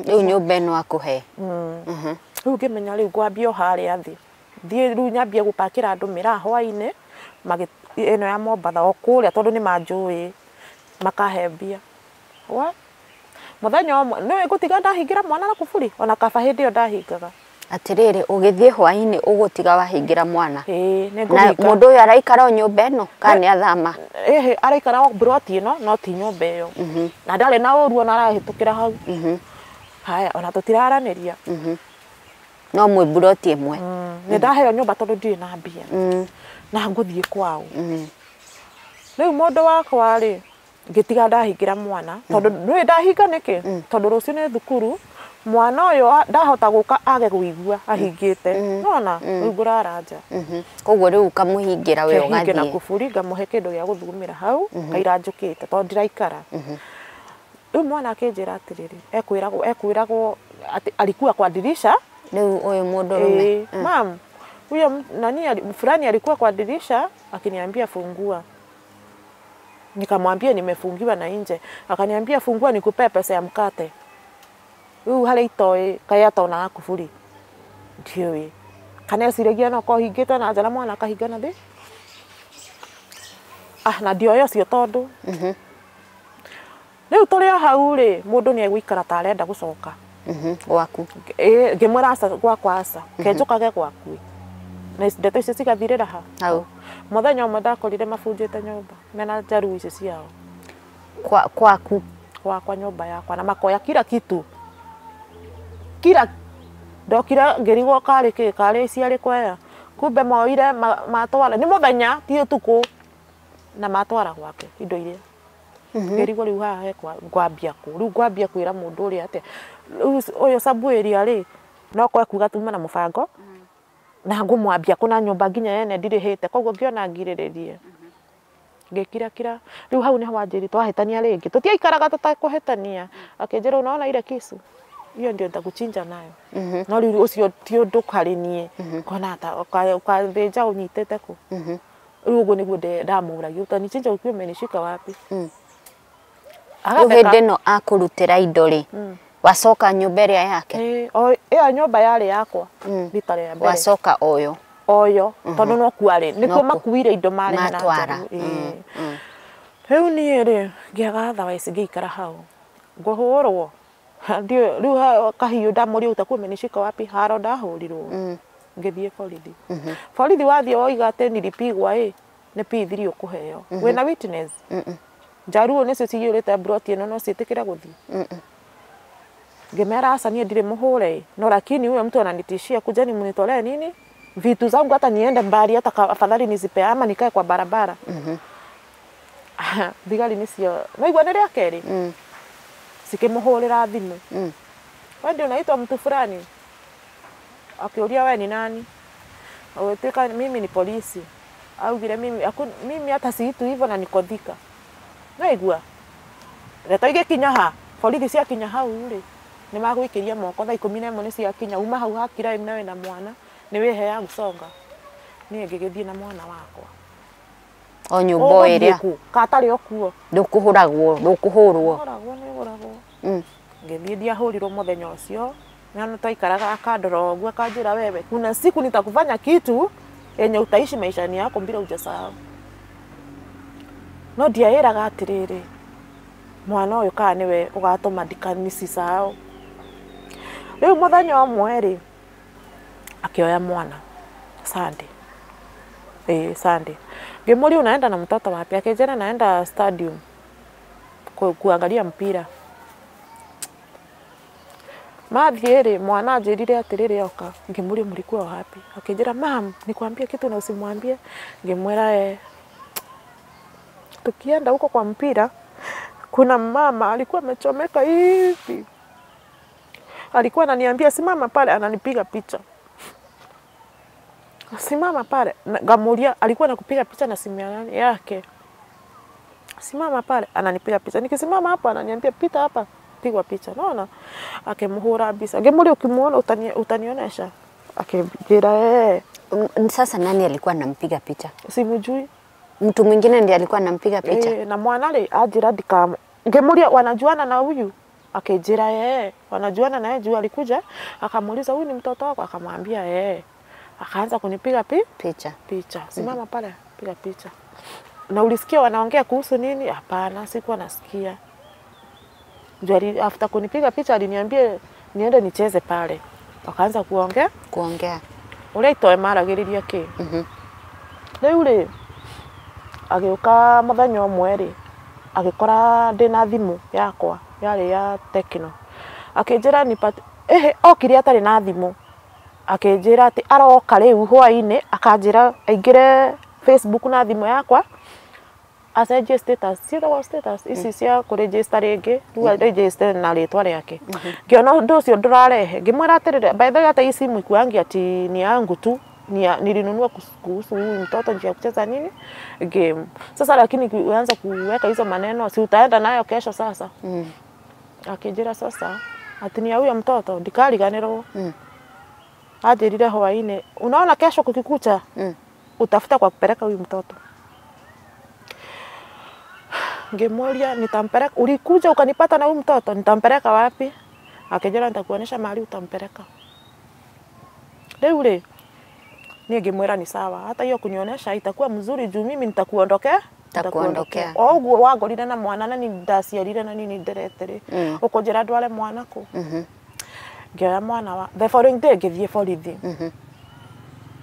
Rĩu nyũmba ĩno akũhe. Rĩu ngĩmenya rĩu ngwambia o harĩa thĩ, thiĩ rĩu nyambie gũpakĩra andũ mĩraa hwainĩ ĩno ya Mombatha o kũrĩa, tondũ nĩ manjũĩ makahe mbia. Wa mũthenya ũmwe nĩwe ngũtiga ndahingĩra mwana na kuburi, ona kaba hĩndĩ ĩyo ndahingaga. Atĩrĩrĩ, ũgĩthiĩ hwainĩ ũgũtiga wahingĩra mwana? Ĩĩ, nĩ Na ngũhinga. mũndũ ũyũ araikara o nyũmba ĩno kana nĩ athama? Ĩhĩ, araikara o mburoti ĩno, no ti nyũmba ĩyo, na ndarĩ na ũru ona arahĩtũkĩra hau. Haya, ona tũtiraranĩria. No mwĩ mburoti ĩmwe. Nĩ ndaheo nyũmba tondũ ndirĩ na mbia na ngũthiĩ kwao. Rĩu mũndũ wakwa rĩ, ngĩtiga ndahingĩra mwana, tondũ nĩũĩ ndahinga nĩkĩ? Tondũ rũciũ nĩ thukuru, mwana ũyũ ndahota gũka age kũigua ahingĩte, nona rĩu ngũrara nja. Koguo rĩu ũkamũhingĩra we Kĩhinge na ũgathiĩ. kuburi, ngamũhe kĩndũ gĩa gũthugumĩra hau kaira njũkĩte, tondũ ndiraikara. Rĩu mwana akĩnjĩra atĩrĩrĩ, ekwĩragwo atĩ alikuwa kwa dirisha. Rĩu ũyũ mũndũrũme? Mam, huyo nani fulani alikuwa kwa dirisha akiniambia fungua. Nikamwambia nimefungiwa na nje. Akaniambia fungua nikupee pesa ya mkate. Rĩu harĩa itoĩ kaĩ atonaga kuburi, ndiũĩ kana eciragia no korwo hingĩte na nja na mwana akahinga na thĩ. Ah, na ndioĩ ũcio, tondũ rĩu tũrĩ o hau rĩ, mũndũ nĩ egũikara ta arenda gũcoka. Gwaku. Ĩ, ngĩmwĩra aca, gwakwa aca, kenjũkage gwaku na ndeto icio cigathirĩra ha hau. Mũthenya ũmwe ndakorire mabunjĩte nyũmba mena njaruo icio ciao. Kwaku? Gwakwa, nyũmba yakwa, na makoya kila kitu kila. Ndokire ngĩrigwo karĩ kĩ karĩ ciarĩ kwaya, kumbe moire matwara nĩ mũthenya ti ũtukũ, na matwara gwake indo iria. Ngĩrigwo rĩu haha he ngwambia kũ, rĩu ngwambia kwĩra mũndũ ũrĩa atĩa? Rĩu ũyũ Sabuĩria rĩ, no korwo kuga tuma na mũbango na ngũmwambia kũ, na nyũmba nginya yene ndirĩhĩte, koguo ngĩona ngirĩrĩrie. Ngĩkirakira rĩu hau nĩho wanjĩrire twahĩtania rĩngĩ tũtiaikaraga tũtakũhĩtania akĩnjĩra unaona ile kisu hiyo ndio nitakuchinja nayo. No rĩu ũcio ti ũndũ harĩ niĩ kona ta ũkathĩnja ũnyitĩte kũ. Rĩu ũguo nĩguo ndamũragia utanichinja ukiwa umenishika wapi. Rĩu hĩndĩ ĩno akũrutĩra indo rĩ wacoka nyũmba ĩrĩa yake? Ĩyo nyũmba yarĩ yakwa rita rĩa mbere. Wacoka oyo? Oyo tondũ no kuarĩ nĩkuo makuire indo marehe na matwara. Rĩu niĩ rĩ ngĩaga otherwise ngĩikara hau ngũhũrwo ndio rĩu kahiũ ndamũria utakuwa umenishika wapi haro ndahũrirwo. Ngĩthiĩ borithi. Borithi wathiĩ woiga atĩ nilipigwa ĩ nĩ P3 ũkũheo wĩna witness. Njaruo nĩcio ciyũrĩte mburoti ĩno no ciĩtĩkĩre gũthiĩ. Ngĩmera aca niĩ ndirĩ mũhũre no lakini huyo mtu ananitishia kujeni mnitolee nini vitu zangu hata niende mbali hata afadhali nizipe ama nikae kwa barabara. Thigari nicio naigua nĩ rĩa kerĩ cikĩmũhũrĩra thimũ. Wewe ndio unaitwa mtu fulani. Akiuria wewe ni nani? Agĩtuĩka mimi ni polisi. Augire mimi hata siitu hivyo na niko Thika. Naigua reta igĩkinya ha borithi ciakinya hau rĩ nĩ magwĩkĩria moko thaa 11 nĩ ciakinya uma hau hakira na wĩna mwana nĩ wĩheaga gũconga. Niĩ ngĩgĩthiĩ na mwana wakwa o nyũmba ĩrĩa katarĩ o kuo ndũkũhũragwo ndũkũhũrwo hũragwo nĩ hũragwo. Ngĩthiĩ ndiahũrirwo mũthenya ũcio na twaikaraga akandora ũguo akanjĩra wewe kuna siku nitakufanya kitu yenye utaishi maishani yako bila hujasahau. No ndiaĩraga atĩrĩrĩ mwana ũyũ kana nĩwe ũgatũma ndikanisisahau. Rĩu mũthenya ũmwe rĩ akĩoya mwana Sunday. Sunday. Ngĩmũria unaenda na mtoto wapi? Akĩnjĩra naenda stadium kuangalia mpira. Mathiĩ rĩ mwana anjĩrire atĩrĩrĩ oka. Ngĩmũria mlikuwa wapi? Akĩnjĩra mam nikwambie kitu na usimwambie. Ngĩmwĩra tukienda huko kwa mpira kuna mama alikuwa amechomeka hivi. Alikuwa ananiambia simama pale ananipiga picha. Simama pale ngamulia alikuwa anakupiga picha na simu yake. Simama pale ananipiga picha. Nikisimama hapa ananiambia pita hapa pigwa picha. Naona akemhura bisa. Ngemulia ukimuona utanionyesha. Akijira Sasa nani alikuwa anampiga picha? Simjui. Mtu mwingine ndiye alikuwa anampiga picha. Na mwana rĩ anjĩra ndikam ngĩmũria wanajuana na huyu akĩnjĩra wanajuana naye juu alikuja akamuuliza huyu ni mtoto wako akamwambia Akaanza kunipiga picha. Picha. Simama pale piga picha. Na ulisikia wanaongea kuhusu nini? Hapana, sikuwa nasikia. Juu after kunipiga picha aliniambia niende nicheze pale. Wakaanza kuongea. Kuongea. Ũrĩa itoe maragĩrĩria kĩ. Rĩu rĩ agĩũka mũthenya ũmwe rĩ agĩkora ndĩna thimũ yakwa yarĩ ya Tecno. Akĩnjĩra nipate okire atarĩ na thimũ. Akĩnjĩra atĩ aroka rĩu hwainĩ akanjĩra aingĩre Facebook na thimũ yakwa acenjie status ciĩtagwo status ici cia kũregister rĩngĩ rĩu register na rĩtwa rĩake. Ngĩona ũndũ ũcio ndũrarehe ngĩmwĩra atĩrĩrĩ by the way hata hii simu ikuangi ati ni yangu tu nilinunua kuhusu huyu mtoto njia kucheza nini game. Sasa lakini uanza kuweka hizo maneno si utaenda nayo kesho sasa. Akijira sasa ati ni huyo mtoto ndikariganĩrwo. Anjĩrire hwainĩ unaona kesho kukikucha utafuta kwa kupeleka huyu mtoto. Ngĩmũria nitampeleka ulikuja ukanipata na huyu mtoto nitampeleka wapi? Akijira nitakuonyesha mahali utampeleka. Rĩu rĩ niĩ ngĩmwĩra ni sawa hata hiyo kunionyesha itakuwa mzuri juu mimi nitakuondokea Nitakuondokea. O ũguo wangorire na mwana na ndaciarire na nini nderete rĩ ũkũnjĩra ndware mwana kũ. Ngĩoya mwana wa the following day ngĩthiĩ borithi.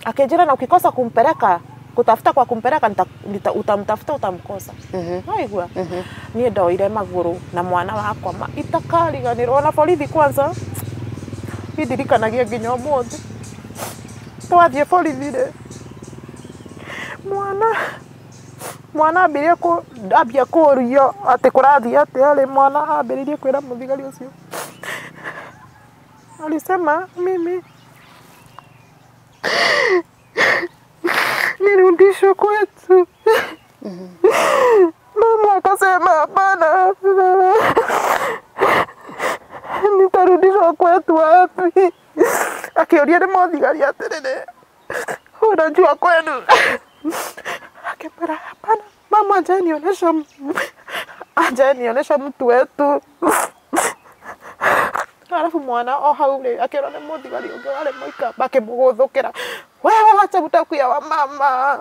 Akĩnjĩra na ukikosa kumpeleka kutafuta kwa kumpeleka utamtafuta utamkosa. Waigua? Niĩ ndoire magũrũ na mwana wakwa itakariganĩrwo na borithi kwanza indirikanagia nginya ũmũthĩ. Twathiĩ borithi rĩ mwana ambirie ambia kũũrio atĩ kũrathiĩ atĩa rĩ mwana ambĩrĩirie kwĩra mũthigari ũcio alisema mimi nirudishwe kwetu. Akisema hapana, nitarudishwa kwetu wapi? Akioria nĩ mũthigari atĩrĩrĩ, unajua kwenu? Akimwĩra hapana, mama hajanionyesha mtu wetu. Alafu mwana o hau rĩ akĩrwo nĩ mũthigari ũngĩ warĩ mũikamba akĩmũgũthũkĩra, wewe wacha mtakuya wa mama.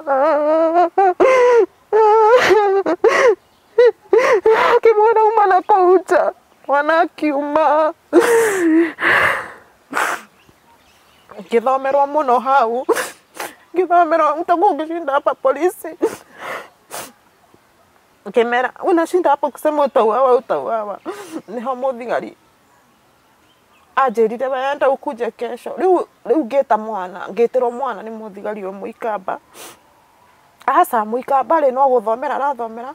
Akimwona uma na kũu nja, mwana akiuma. Ngĩthomerwo mũno hau, ngĩthomerwo utakuwa ukishinda hapa polisi. Ngĩmera unashinda hapo kusema utauawa utauawa. Niho mũthigari anjĩrire wenda ukuje kesho. Rĩu ngĩta mwana, ngĩtĩrwo mwana nĩ mũthigari ũyũ mũikamba. Aca mũikamba rĩ no gũthomera arathomera,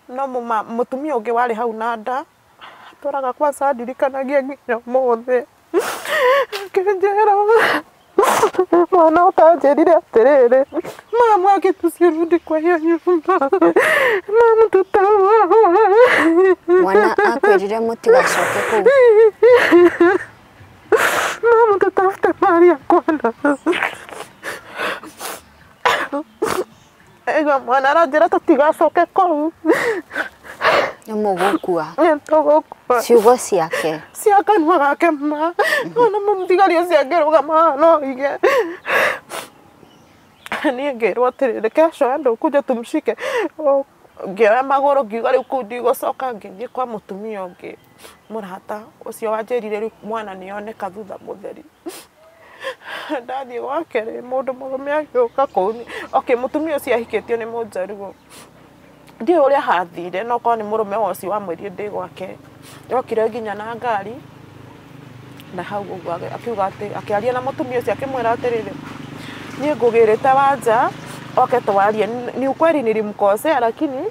no mũtumia ũngĩ warĩ hau na nda atũraga kwanza andirikanagia nginya ũmũthĩ. Akĩnjĩra mwana ũkanjĩrire atĩrĩrĩ, mama akĩtusirudi kwa hiyo nyumba, mama tutauawa. Mwana akwĩrire mũtigacoke kũu. Mama tutafute mahali ya kwenda. Ega mwana aranjĩra tũtigacoke kũu. Nĩ mũgũkua. Nĩ tũgũkua. Ciugo ciake. Cia kanua gake ma. Ona mũthigari ũcio angĩrũgama haha no oige. Niĩ ngĩrwo atĩrĩrĩ, kesho enda ũkuje tumshike. Ngĩoya magũrũ ngiuga rĩu kũu ndigũcoka, ngĩthiĩ kwa mũtumia ũngĩ mũrata ũcio wanjĩrire rĩu mwana nĩoneka thutha mũtheri. Ndathiĩ gwake rĩ, mũndũ mũrũme agĩũka kũu. Okay, mũtumia ũcio ahikĩtio nĩ mũnjaruo. Ndiũĩ ũrĩa hathire, no korwo nĩ mũrũme wa ũcio wamwĩrire ndĩ gwake. Okire nginya na ngari na hau ũguo akiuga atĩ, akĩaria na mũtumia ũcio akĩmwĩra atĩrĩrĩ, niĩ ngũgĩrĩte wanja oke twarie. Ni ukweli nilimkosea, lakini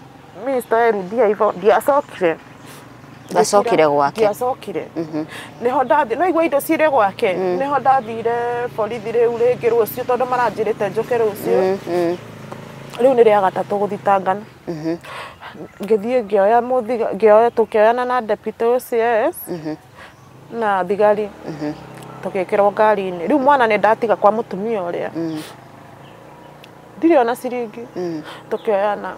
mimi sitarudia hivyo. Ndiacokire. Ndacokire gwake. Ndiacokire. Niho ndathire, no igua indo cirĩ gwake. Niho ndathire borithi rĩu rĩngĩ rũciũ tondũ maranjĩrĩte njũke rũciũ. Rĩu nĩ rĩa gatatũ gũthitangana. Ngĩthiĩ ngĩoya ngĩoya tũkĩoyana na deputy OCS na thigari tũgĩkĩrwo ngari-inĩ. Rĩu mwana nĩ ndatiga kwa mũtumia ũrĩa. Ndirĩ ona ciringi. Tũkĩoyana.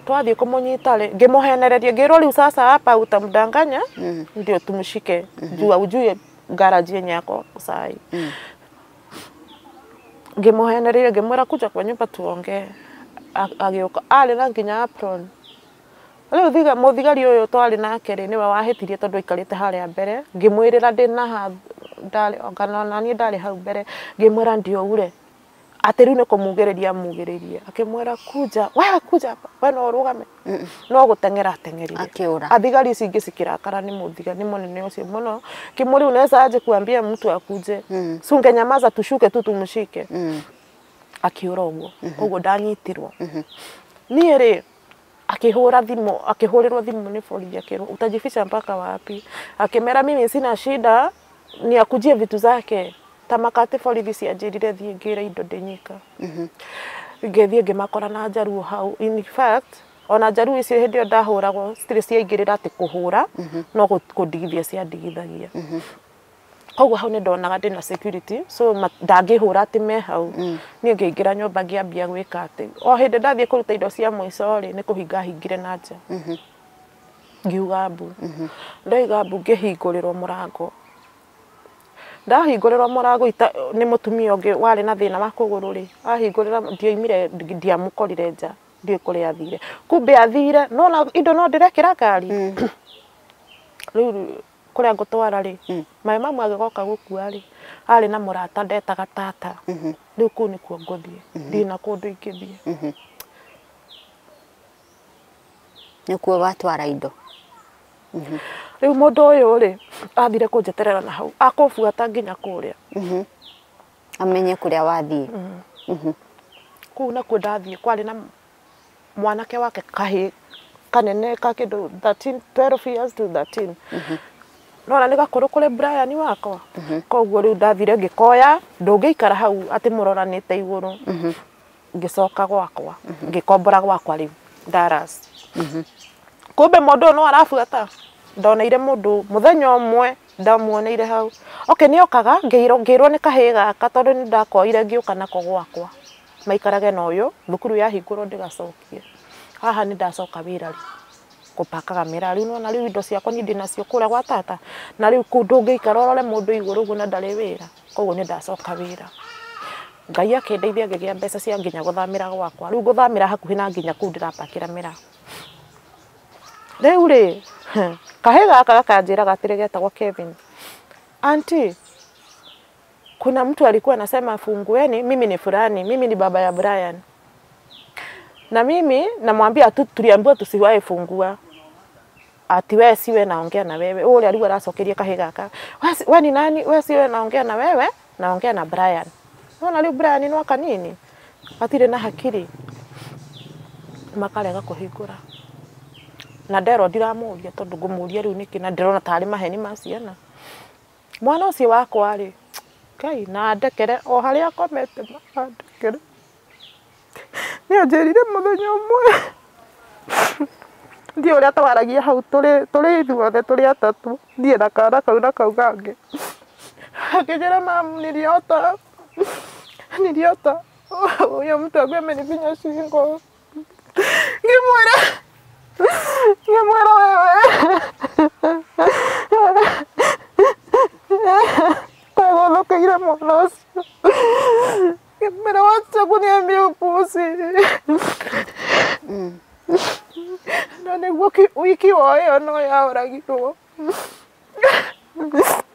Twathiĩ kũmũnyita rĩ, ngĩmũhenereria ngĩrwo rĩu sasa hapa utamdanganya ndio tumshike juu aujue garaji yenye yako sai. Ngĩmũhenereria ngĩmwĩra kuja kwa nyumba tuongee. Agĩũka arĩ na nginya apron. Rĩu mũthigari ũyũ twarĩ nake rĩ nĩwe wahĩtirie tondũ aikarĩte harĩa mbere. Ngĩmwĩrĩra ndĩ na ndarĩ kana ona niĩ ndarĩ hau mbere, ngĩmwĩra ndioure atĩ rĩu nĩ kũmugĩrĩria amugĩrĩrie. Akĩmwĩra kuja, wewe kuja hapa, we no ũrũgame. No gũteng'era ateng'erire. Akĩũra. Athigari ici ingĩ cikĩrakara nĩ mũthigari nĩ mũnene ũcio mũno. Kĩmũrĩ unaweza aje kuambia mtu akuje. Si ungenyamaza tushuke tu tumshike. Akiũra ũguo. Koguo ndanyitirwo. Niĩ rĩ akĩhũra thimũ, akĩhũrĩrwo thimũ nĩ borithi akĩrwo utajificha mpaka wapi? Akĩmera mimi sina shida, ni akujie vitu zake. Ta makati borithi cianjĩrire thiĩ ngĩre indo ndĩ nyika. Ngĩthiĩ ngĩmakora na njaruo hau. In fact, ona njaruo icio hĩndĩ ĩyo ndahũragwo citirĩ ciaingĩrĩra atĩ kũhũra, no kũndigithia ciandigithagia. Koguo hau nĩ ndonaga ndĩna security, so ndangĩhũra atĩ me hau. Niĩ ngĩingĩra nyũmba ngĩambia gwĩka atĩ o hĩndĩ ndathiĩ kũruta indo cia mũico rĩ, nĩ kũhinga hingire na nja. Ngiuga mbu. Ndoiga mbu ngĩhingũrĩrwo mũrango. Ndahingũrĩrwo mũrango nĩ mũtumia ũngĩ warĩ na thĩna wa kũgũrũ rĩ, ahingũrĩra ndioimire ndiamũkorire nja, ndiũĩ kũrĩa athire. Kumbe athire, no indo no ndĩrekĩra ngari. Rĩu kũrĩa ngũtwara rĩ, maĩ mamwe agĩgoka gũkua rĩ, arĩ na mũrata ndetaga tata. Rĩu kũu nĩkuo ngũthiĩ, ndirĩ na kũndũ ingĩthiĩ. Nĩkuo watwara indo. Rĩu mũndũ ũyũ rĩ, athire kũnjeterera na hau, akũbuata nginya kũrĩa. Amenye kũrĩa wathiĩ. Kũu nakuo ndathiĩ kwarĩ na mwanake wake kahĩ kanene ka kĩndũ 13, 12 years to 13. Nona nĩ gakũrũ kũrĩ Brian wakwa. Koguo rĩu ndathire ngĩkoya, ndũngĩikara hau atĩ mũroranĩte igũrũ. Ngĩcoka gwakwa, ngĩkombora gwakwa rĩu Dallas. Kumbe mũndũ no arabuata ndoneire mũndũ mũthenya ũmwe ndamuoneire hau. Okay, nĩokaga ngĩirwo nĩ kahĩĩ gaka tondũ nĩ ndakoire ngĩũka nako gwakwa maikarage na ũyũ thukuru yahingũrwo ndĩgacokie. Haha nĩ ndacoka wĩra rĩ kũpakaga mĩraa rĩu nĩwona rĩu indo ciakwa niĩ ndĩnacio kũrĩa gwa tata na rĩu kũu ndũngĩikara ũrore mũndũ igũrũ ũguo na ndarĩ wĩra koguo nĩ ndacoka wĩra. Ngai akĩndeithia ngĩgĩa mbeca cia nginya gũthamĩra gwakwa rĩu ngũthamĩra hakuhĩ na nginya kũu ndĩrapakĩra mĩraa. Rĩu rĩ kahĩĩ gaka gakanjĩraga atĩrĩ getagwo Kevin, auntie, kuna mtu alikuwa anasema fungueni, mimi ni fulani, mimi ni baba ya Brian. Na mimi namwambia tu tuliambiwa tusiwae fungua. Ati wewe siwe naongea na wewe. Ule alikuwa aracokeria kahĩĩ gaka. Wewe ni nani? Wewe siwe naongea na wewe, naongea na Brian. Unaona rĩu Brian ni wakanini? Hatirĩ na hakiri. Makarega kũhingũra. Na nderwo ndiramũria tondũ ngũmũria rĩu nĩkĩ na ndĩrona tarĩ maheni ma ciana. Mwana ũcio wakwa rĩ, Ngai na ndekere o harĩa akomete andekere. Nĩ anjĩrire mũthenya ũmwe ndiĩ ũrĩa twaragia hau tũrĩ ithuothe tũrĩ atatũ niĩ na kana kau na kau kangĩ. Akĩnjĩra mamu, niliota huyo mtu akuwa amenifinya shingo. Ngĩmwĩra wewe kwagũthũkĩire mwana ũcio. Ngĩmwĩra wacha kuniambia upuzi. Na nĩguo wiki wa ĩyo no yaũragirwo.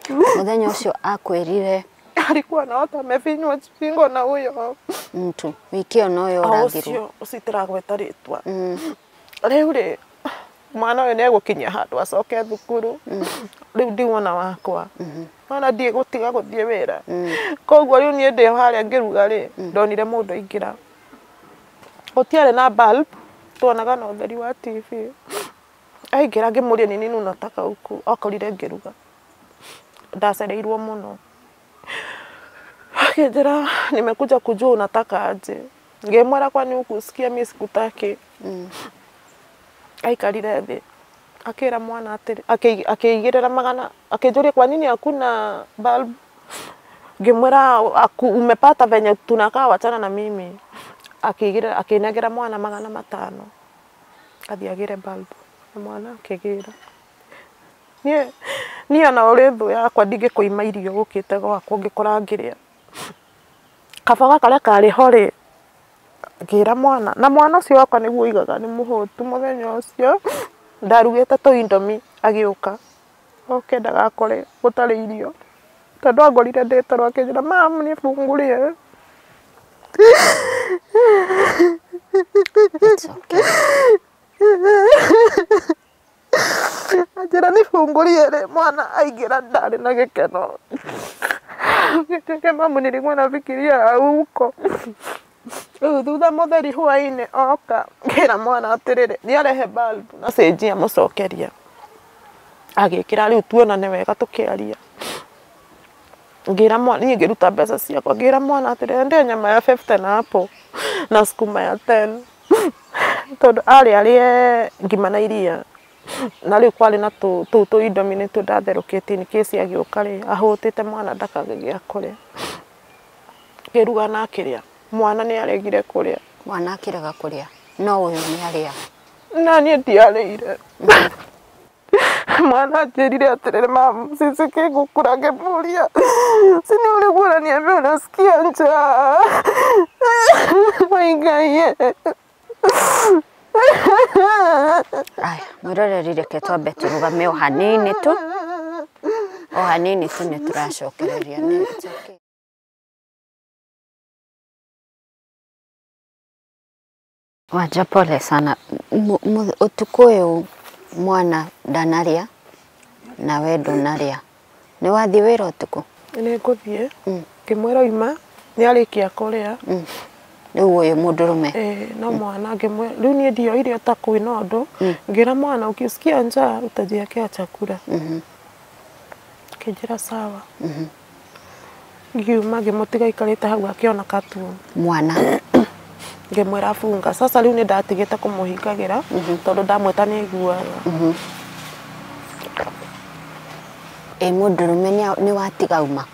Mũthenya ũcio akwĩrire alikuwa anaota amefinywa shingo na huyo mtu wiki ĩyo no yoragirwo. Ũcio ũcitiragweta rĩtwa. Rĩu rĩ mwana ũyũ nĩegũkinyia handũ acoke thukuru. Rĩu ndiwona wakwa mwana ndiĩ gũtiga gũthiĩ wĩra. Koguo rĩu niĩ ndĩ harĩa ngĩruga rĩ ndonire mũndũ aingĩra. Gũtiarĩ na bulb, tuonaga na ũtheri wa TV. Aingĩra ngĩmũria ni nini unataka huku, akorire ngĩruga. Ndacereirwo mũno. Akĩnjĩra nimekuja kujua unataka aje. Ngĩmwĩra kwani hukusikia mimi sikutaki. Aikarire thĩ akĩra mwana atĩrĩ akĩigĩrĩra magana akĩnjũria kwa nini hakuna bulb. Ngĩmwĩra umepata venye tunakaa wachana na mimi. Akĩigĩrĩra akĩnengera mwana 500 athiĩ agĩre bulb na mwana akĩgĩra. Niĩ ona ũrĩ thũ yakwa ndingĩkũima irio gũkĩte gwakwa ũngĩkora ngĩrĩa. Kaboga karĩa karĩ ho rĩ ngĩra mwana na mwana ũcio wakwa nĩguo oigaga nĩ mũhũtu mũthenya ũcio ndarugĩte tũ indomie agĩũka oke ndagakore gũtarĩ irio tondũ angorire ndĩ toro akĩnjĩra mamu nifungulie. It's okay. Anjĩra nifungulie rĩ mwana aingĩra ndarĩ na gĩkeno. Ngĩtuĩka mamu nilikuwa nafikiria huko. Rĩu thutha mũtheri hwaĩ-inĩ oka ngĩra mwana atĩrĩrĩ nĩarehe bulb na cenjia mũcokeria. Agĩkĩra rĩu tuonane wega tũkĩaria. Ngĩra mwana niĩ ngĩruta mbeca ciakwa ngĩra mwana atĩrĩrĩ ndĩa nyama ya 50 na hapo na sukuma ya 10 tondũ arĩ arĩe ngima na iria na rĩu kwarĩ na tũu tũ indomie nĩtuo ndatherũkĩtie in case agĩũka rĩ ahũtĩte mwana ndakage gĩa kũrĩa. Ngĩruga na akĩrĩa. Mwana nĩ aregire kũrĩa. Mwana akĩrega kũrĩa no ũyũ nĩ arĩa. Na niĩ ndiarĩire. Mwana anjĩrire atĩrĩrĩ mamu sisi kĩngũkũra ngĩmũria si nĩ ũrĩguo ũraniambia unasikia njaa. Oi Ngai. Aya mwĩroreri reke twambe tũrũgame o hanini tu o hanini tu nĩ tũracokereria nĩ it's okay. Wanja pole sana. Ũtukũ ũyũ mwana ndanarĩa na we ndũnarĩa. Nĩ wathiĩ wĩra ũtukũ? Nĩ ngũthiĩ ngĩmwĩra oima nĩ arĩkia kũrĩa. Rĩu ũyũ mũndũrũme? No mwana ngĩmwĩra rĩu niĩ ndioire ta kwĩna ũndũ ngĩra mwana ukisikia njaa utajiwekea chakula. Akĩnjĩra sawa. Ngiuma ngĩmũtiga aikarĩte hau akĩona cartoon. Mwana? Ngĩmwĩra bunga. Sasa rĩu nĩ ndatigĩte kũmũhingagĩra tondũ ndamwĩta nĩ aiguaga. Ĩ mũndũrũme nĩ watiga uma?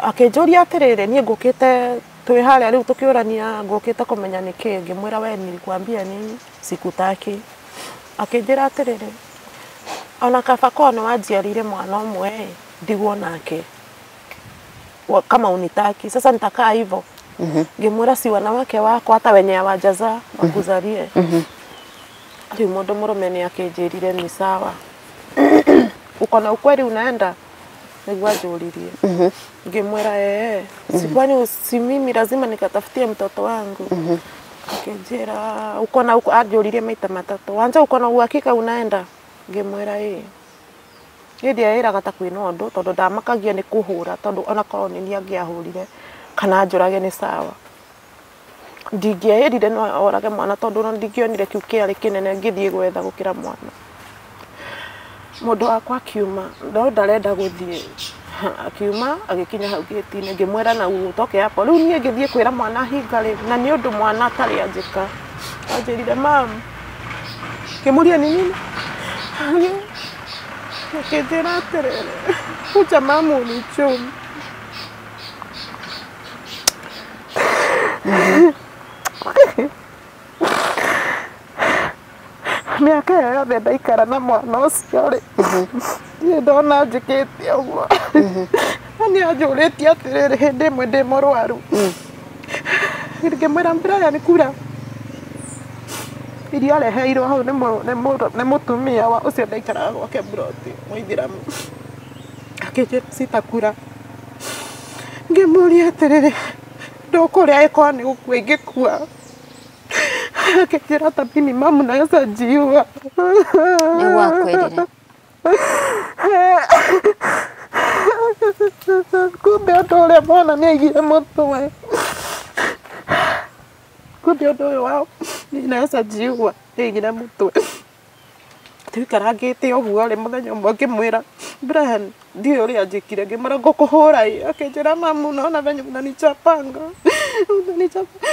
Akĩnjũria atĩrĩrĩ, niĩ ngũkĩte twĩ harĩa rĩu tũkĩũrania ngũkĩte kũmenya nĩkĩ. Ngĩmwĩra we nilikwambia nini sikutaki. Akĩnjĩra atĩrĩrĩ, ona kaba korwo nĩ wanjiarire mwana ũmwe ĩ, ndigwo nake kama unitaki sasa nitakaa hivyo. Ngĩmwĩra si wanawake wako hata wenye hawajazaa wakuzalie. Rĩu mũndũ mũrũme nĩ akĩnjĩrire ni sawa, uko na ukweli unaenda? Nĩguo anjũririe. Ngĩmwĩra ee, si kwani si mimi lazima nikatafutie mtoto wangu. Akĩnjĩra uko na anjũririe maita matatũ, wanja uko na uhakika unaenda? Ngĩmwĩra ĩĩ. Niĩ ndiaĩraga ta kwĩna ũndũ tondũ ndamakagia nĩ kũhũra, tondũ onakorwo nĩ niĩ angĩahũrire kana anjũrage nĩ sawa. Ndingĩaĩrire no orage mwana tondũ ona ndingĩonire kĩu kĩarĩ kĩnene ngĩthiĩ gwetha gũkĩra mwana. Mũndũ wakwa akiuma, no ndarenda gũthiĩ. Akiuma agĩkinya hau gĩti-inĩ, ngĩmwĩra na utoke hapo. Rĩu niĩ ngĩthiĩ kwĩra mwana hinga rĩ, na nĩ ũndũ mwana atarĩ anjĩka. Anjĩrire mam, ngĩmũria nĩ nini? Akĩnjĩra atĩrĩrĩ, kuja mamu unichume. Mĩaka ĩyo yothe ndaikara na mwana ũcio rĩ, ndirĩ ndona anjĩkĩte ũguo. Na nĩ anjũrĩtie atĩrĩrĩ, hĩndĩ ĩmwe ndĩ mũrwaru, ngĩmwĩra Brian kura iria areheirwo hau nĩ mũtumia wa ũcio ndaikaraga gwake Mburoti mũithĩramu. Akĩnjĩra citakura. Ngĩmũria atĩrĩrĩ, ndũkũrĩa ĩkorwo nĩ gũkua ingĩkua. Akĩnjĩra ta mimi mamu naweza jiua. Nĩguo akwĩrire? Kumbe ũndũ ũrĩa mwana nĩ aigire mũtwe. Kumbe ũndũ ũyũ wa ninaweza jiua nĩ aigire mũtwe. Tũikarangĩte ũguo rĩ, mũthenya ũmwe ngĩmwĩra Brian, ndiũĩ ũrĩa anjĩkire, ngĩmwĩra ngũkũhũra ĩ. Akĩnjĩra mamu, unaona venye unanichapanga, unanichapa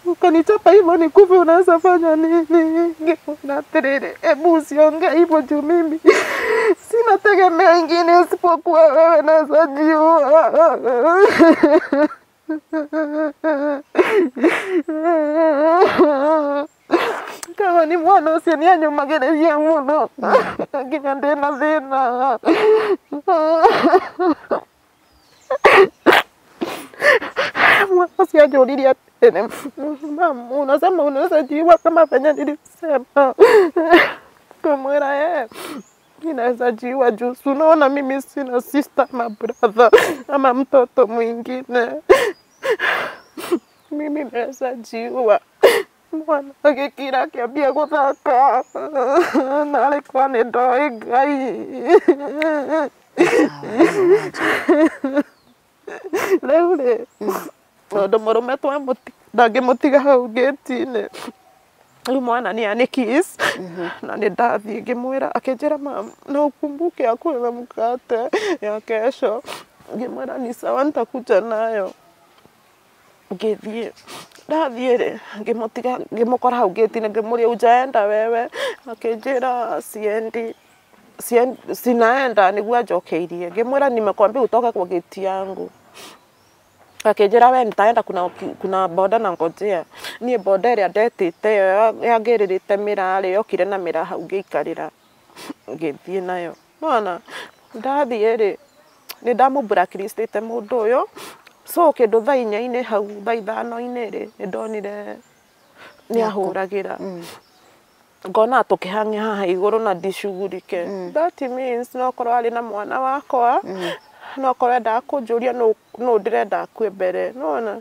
ukanichapa hivyo nikufe, unaweza fanya nini? Ngĩmwĩra atĩrĩrĩ, hebu usiongee hivyo juu mimi sina tegemeo ingine isipokuwa wewe, naweza jiua. Kama ni mwana ũcio nĩ anyũmagĩrĩria mũno nginya ndĩna thĩna. Mwana ũcio anjũririe atĩrĩrĩ, mamu, unasema unaweza jiua kama venye nilisema? Ngamwĩra ee, ninaweza jiua juu si unaona mimi sina sister ama brother ama mtoto mwingine, mimi naweza jiua. Mwana agĩkira akĩambia gũthaka na arĩkwa nĩ ndoĩ Ngai. Rĩu rĩ, mũndũ mũrũme ndangĩmũtiga hau gĩti-inĩ. Rĩu mwana nĩ ani kiss na nĩ ndathiĩ ngĩmwĩra, akĩnjĩra mam, no ukumbuke hakuna mkate ya kesho. Ngĩmwĩra ni sawa, nitakuja nayo. Ngĩthiĩ ndathiĩ rĩ, ngĩmũtiga ngĩmũkora hau gĩti-inĩ, ngĩmũria ujaenda wewe? Akĩnjĩra siendi, sinaenda, nĩguo anjokeirie. Ngĩmwĩra nimekwambia utoke kwa gĩti yangu. Akĩnjĩra we nitaenda, kuna boda na ngojea. Niĩ boda ĩrĩa ndetĩte ĩyo yangĩrĩrĩte mĩraa rĩ, yokire na mĩraa hau ngĩikarĩra ngĩthiĩ nayo. Nĩwona ndathiĩ rĩ, nĩ ndamũ-blacklist-ĩte mũndũ ũyũ. So kĩndũ thaa inya-inĩ hau thaa ithano-inĩ rĩ, nĩ ndonire nĩ ahũragĩra. Ngona tũkĩhang'e haha igũrũ na ndicugurike. That means no korwo arĩ na mwana wakwa, no korwo endaga kũnjũria nũ ndĩrenda akue mbere, nĩwona?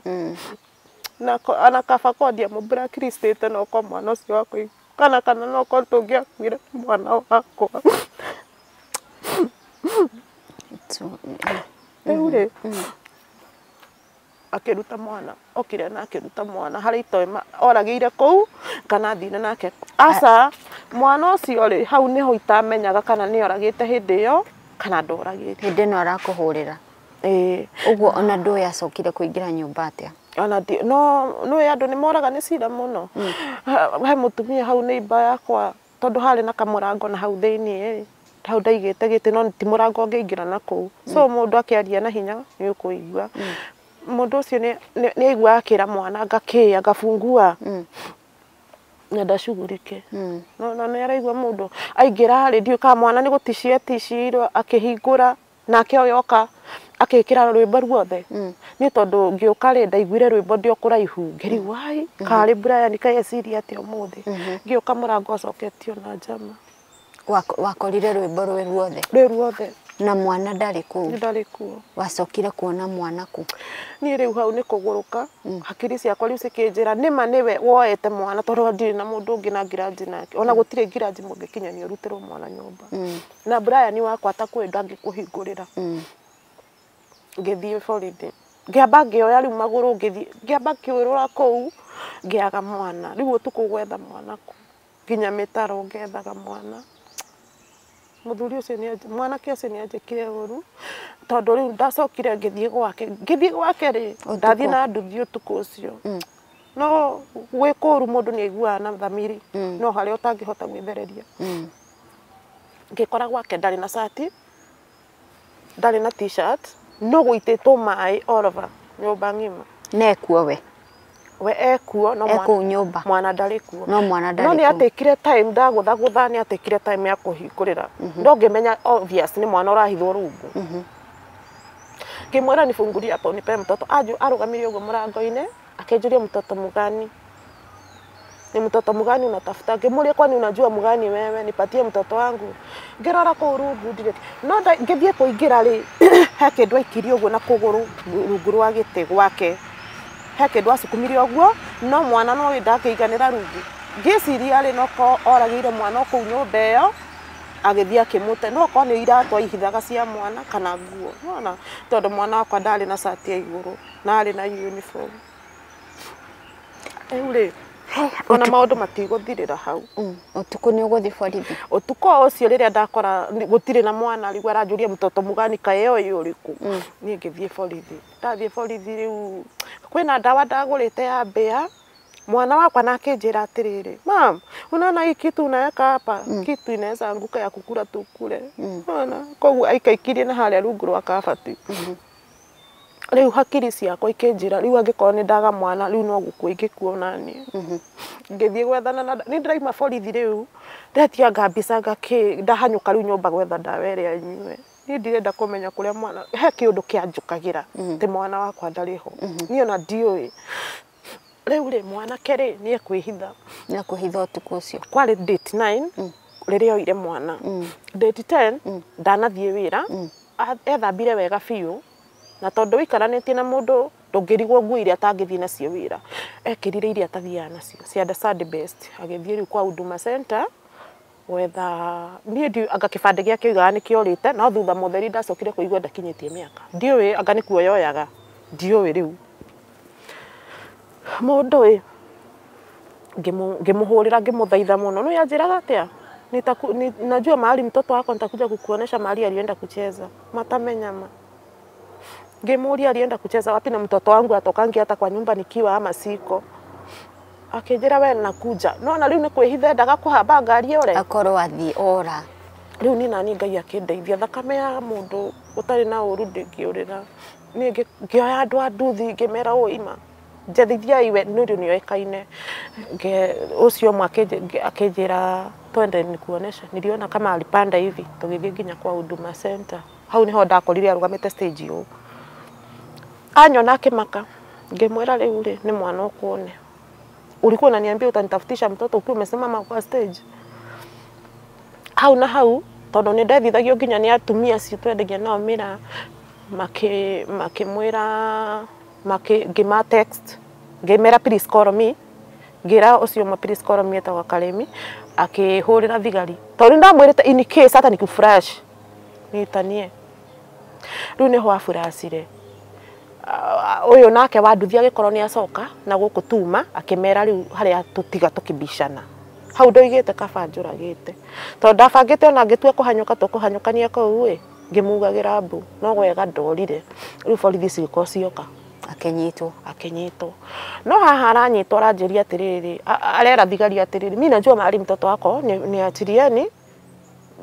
Na ona kaba korwo ndiamũ-blacklist-ĩte no korwo mwana ũcio wakwa kana no korwo tũngĩakuire mwana wakwa. Rĩu rĩ, akĩruta mwana, okire na akĩruta mwana harĩa itoĩ oragĩire kũu kana athire nake. Aca, mwana ũcio rĩ, hau nĩho itamenyaga kana nĩ oragĩte hĩndĩ ĩyo kana ndoragĩte. Hĩndĩ ĩno arakũhũrĩra? Ĩĩ. Ũguo ona ndũĩ acokire kũingĩra nyũmba atĩa? Ona no no andũ nĩ moraga nĩ cira mũno. He mũtumia hau neighbor yakwa tondũ harĩ na kamũrango na hau thĩiniĩ hau ndaigĩte gĩtĩ no ti mũrango ũngĩingĩra na kũu. So mũndũ akĩaria na hinya nĩ ũkũigua. Mũndũ ũcio nĩ aiguaga akĩra mwana ngakĩĩa ngabungua na ndacugurike. No no nĩ araigua mũndũ aingĩra rĩ ndiũĩ kana mwana nĩ gũtishia aticirwo akĩhingũra nake oyoka akĩkĩra rwĩmbo ruothe. Niĩ tondũ ngĩũka rĩ ndaiguire rwĩmbo ndĩ o kũraihu ngĩrigwo ai karĩ Brian kaĩ eciria atĩa ũmũthĩ. Ngĩũka mũrango ũcoketio na njama. Wakorire rwĩmbo rwĩ ruothe? Rwĩ ruothe. Na mwana ndarĩ kũu? Ndarĩ kuo. Wacokire kuona mwana kũ? Niĩ rĩu hau nĩ kũgũrũka hakiri ciakwa rĩu cikĩnjĩra nĩma nĩwe woete mwana tondũ ndirĩ na mũndũ ũngĩ na ngiranji nake. Ona gũtirĩ ngiranji mũngĩkinyania ũrutĩrwo mwana nyũmba. Na Brian wakwa atakũĩ ndangĩkũhingũrĩra. Ngĩthiĩ borithi. Ngĩamba ngĩoya rĩu magũrũ ngĩthiĩ ngĩamba ngĩũrũra kũu ngĩaga mwana. Rĩu ũtukũ gwetha mwana kũ nginya mĩtaro ngethaga mwana. Mũthuri ũcio nĩ mwanake ũcio nĩ anjĩkire ũru tondũ rĩu ndacokire ngĩthiĩ gwake. Ngĩthiĩ gwake rĩ ndathiĩ na nduthi ũtukũ ũcio. No gwĩ kũũru mũndũ nĩ aiguaga na thamiri no harĩa ũtangĩhota gwĩthereria. Ngĩkora gwake ndarĩ na cati ndarĩ na t-shirt no gũitĩtwo maĩ all over nyũmba ng'ima. Nekuo we? We ekuo no nyũmba. Mwana ndarĩ kuo. No mwana ndarĩ kuo. No nĩ atekire time ndagũthagũtha nĩ atekire time ya kũhingũrĩra. No ngĩmenya obvious nĩ mwana ũrahithwo rungu. Ngĩmwĩra nifungulie hapa unipe mtoto. Arũgamire ũguo mũrango-inĩ akĩnjũria mtoto mgani? Ni mtoto mgani unatafuta? Ngĩmũria kwani unajua mgani wewe? Nipatie mtoto wangu. Ngĩrora kũu rungu ndirĩ. No ngĩthiĩ kũingĩra rĩ he kĩndũ aikirie ũguo na kũgũrũ rungu rwa gĩtĩ gwake. He kĩndũ acukumire ũguo no mwana no ndakĩiganĩra rungu. Ngĩciria rĩ no ko oragĩire mwana o kũu nyũmba ĩyo agĩthiĩ akĩmũte no ko nĩ iratũ aihithaga cia mwana kana nguo. Nĩwona tondũ mwana wakwa ndarĩ na cati ya igũrũ na arĩ na uniform. Rĩu rĩ ona maũndũ matigũthirĩra hau. Ũtukũ nĩ ũgũthiĩ borithi? Ũtukũ ũcio rĩrĩa ndakora gũtirĩ na mwana rĩu aranjũria mtoto mgani kaĩ oĩ ũrĩkũ. Niĩ ngĩthiĩ borithi. Ndathiĩ borithi rĩu kwĩna ndawa ndagũrĩte ya mbĩa. Mwana wakwa na akĩnjĩra atĩrĩrĩ, mam, unaona hii kitu unaweka hapa kitu inaweza anguka ya kukura tukule. Unaona koguo aikaikirie na harĩa rungu rwa kabati. Rĩu hakiri ciakwa ikĩnjĩra rĩu angĩkorwo nĩ ndaga mwana rĩu no gũkua ingĩkua naniĩ. Ngĩthiĩ gwethana na nĩ ndĩraima borithi rĩu ndetia mbica ngakĩ ndahanyũka rĩu nyũmba gwetha ndawa ĩrĩa nyue. Niĩ ndirenda kũmenya kũrĩa mwana he kĩũndũ kĩanjũkagĩra atĩ mwana wakwa ndarĩ ho. Niĩ ona ndiũĩ. Rĩu rĩ mwanake rĩ nĩ ekwĩhitha. Nĩ ekwĩhitha ũtukũ ũcio? Kwarĩ date 9 rĩrĩa oire mwana. Date 10 ndanathiĩ wĩra ethambire wega biũ na tondũ wĩikaranĩtie na mũndũ ndũngĩrigwo nguo iria atangĩthiĩ nacio wĩra. Ekĩrire iria atathiaga nacio cia the Sunday best agĩthiĩ rĩu kwa Huduma Center gwetha niĩ ndiũĩ anga kĩbandĩ gĩake oigaga nĩkĩorĩte no thutha mũtheri ndacokire kũigua ndakinyĩtie mĩaka. Ndiũĩ anga nĩ kuoya oyaga ndiũĩ rĩu. Mũndũ ĩ ngĩmũhũrĩra ngĩmũthaitha mũno no yanjĩraga atĩa najua mahali mtoto wako nitakuja kukuonesha mahali alienda kucheza matamenyama. Ngĩmũria alienda kucheza wapi na mtoto wangu atokangi hata kwa nyumba nikiwa ama siko. Akĩnjĩra we nakuja. No na rĩu nĩ kwĩhitha endaga kũhamba ngari ore. Akorwo athiĩ ora. Rĩu niĩ nani Ngai akĩndeithia thakame ya mũndũ ũtarĩ na ũru ndĩngĩũrĩra. Niĩ ngĩoya andũ a nduthi ngĩmera ũũ ima. Njethithiai we nĩ ũndũ nĩoĩkaine. Ũcio ũmwe akĩnjĩra twende nikuoneshe. Niliona kama alipanda hivi tũgĩthiĩ nginya kwa Huduma Center. Hau nĩho ndakorire arũgamĩte stage ũũ. Anyona akĩmaka ngĩmwĩra rĩu rĩ nĩ mwana ũkuone. Ulikuwa unaniambia utanitafutisha mtoto ukiwa umesimama kwa stage. Hau na hau tondũ nĩ ndethithagio nginya nĩ atumia acio twendagia nao mĩraa makĩmwĩra ngĩma text ngĩmera please call me ngĩra ũcio ũmwe please call me etagwo Karĩmi akĩhũrĩra thigari tondũ ndamwĩrĩte in case hata nikuflash nitanie. Rĩu nĩho afuracire. Ũyũ nake wa nduthi agĩkorwo nĩ acoka na gũkũ tuma akĩmera rĩu harĩa tũtiga tũkĩbicana. Hau ndoigĩte kaba njũragĩte tondũ ndabangĩte ona ngĩtua kũhanyũka tũkũhanyũkania kũu ĩ ngĩmugagĩra mbu no wega ndorire. Rĩu borithi cigĩkorwo cioka. Akinyitwo no haha aranyitwo aranjĩria atĩrĩrĩ arera thigari atĩrĩrĩ mimi najua mahali mtoto wako ni achirieni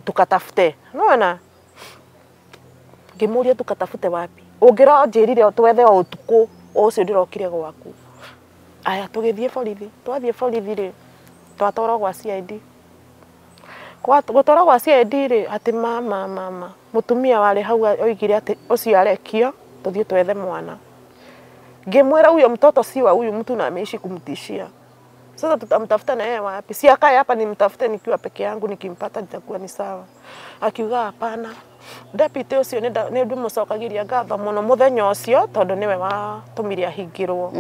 tukatafute nona ngĩmũria tukatafute wapi ũngĩranjĩrire twethe o ũtukũ ũcio ndĩrokire gwaku aya tũgĩthiĩ borithi twathiĩ borithi rĩ twatwarwo gwa CID gũtwarwo gwa CID rĩ atĩ mama mũtumia warĩ hau oigire atĩ ũcio arekio tũthiĩ twethe mwana ngĩmwĩra huyo mtoto si wa huyu mtu na ameishi kumtishia sasa tutamtafuta na yeye wapi si akae hapa nimtafute nikiwa peke yangu nikimpata nitakuwa ni sawa akiuga hapana deputy ũcio nĩ ndĩmũcokagiria ngatho mũno mũthenya ũcio tondũ nĩwe watũmire ahingĩrwo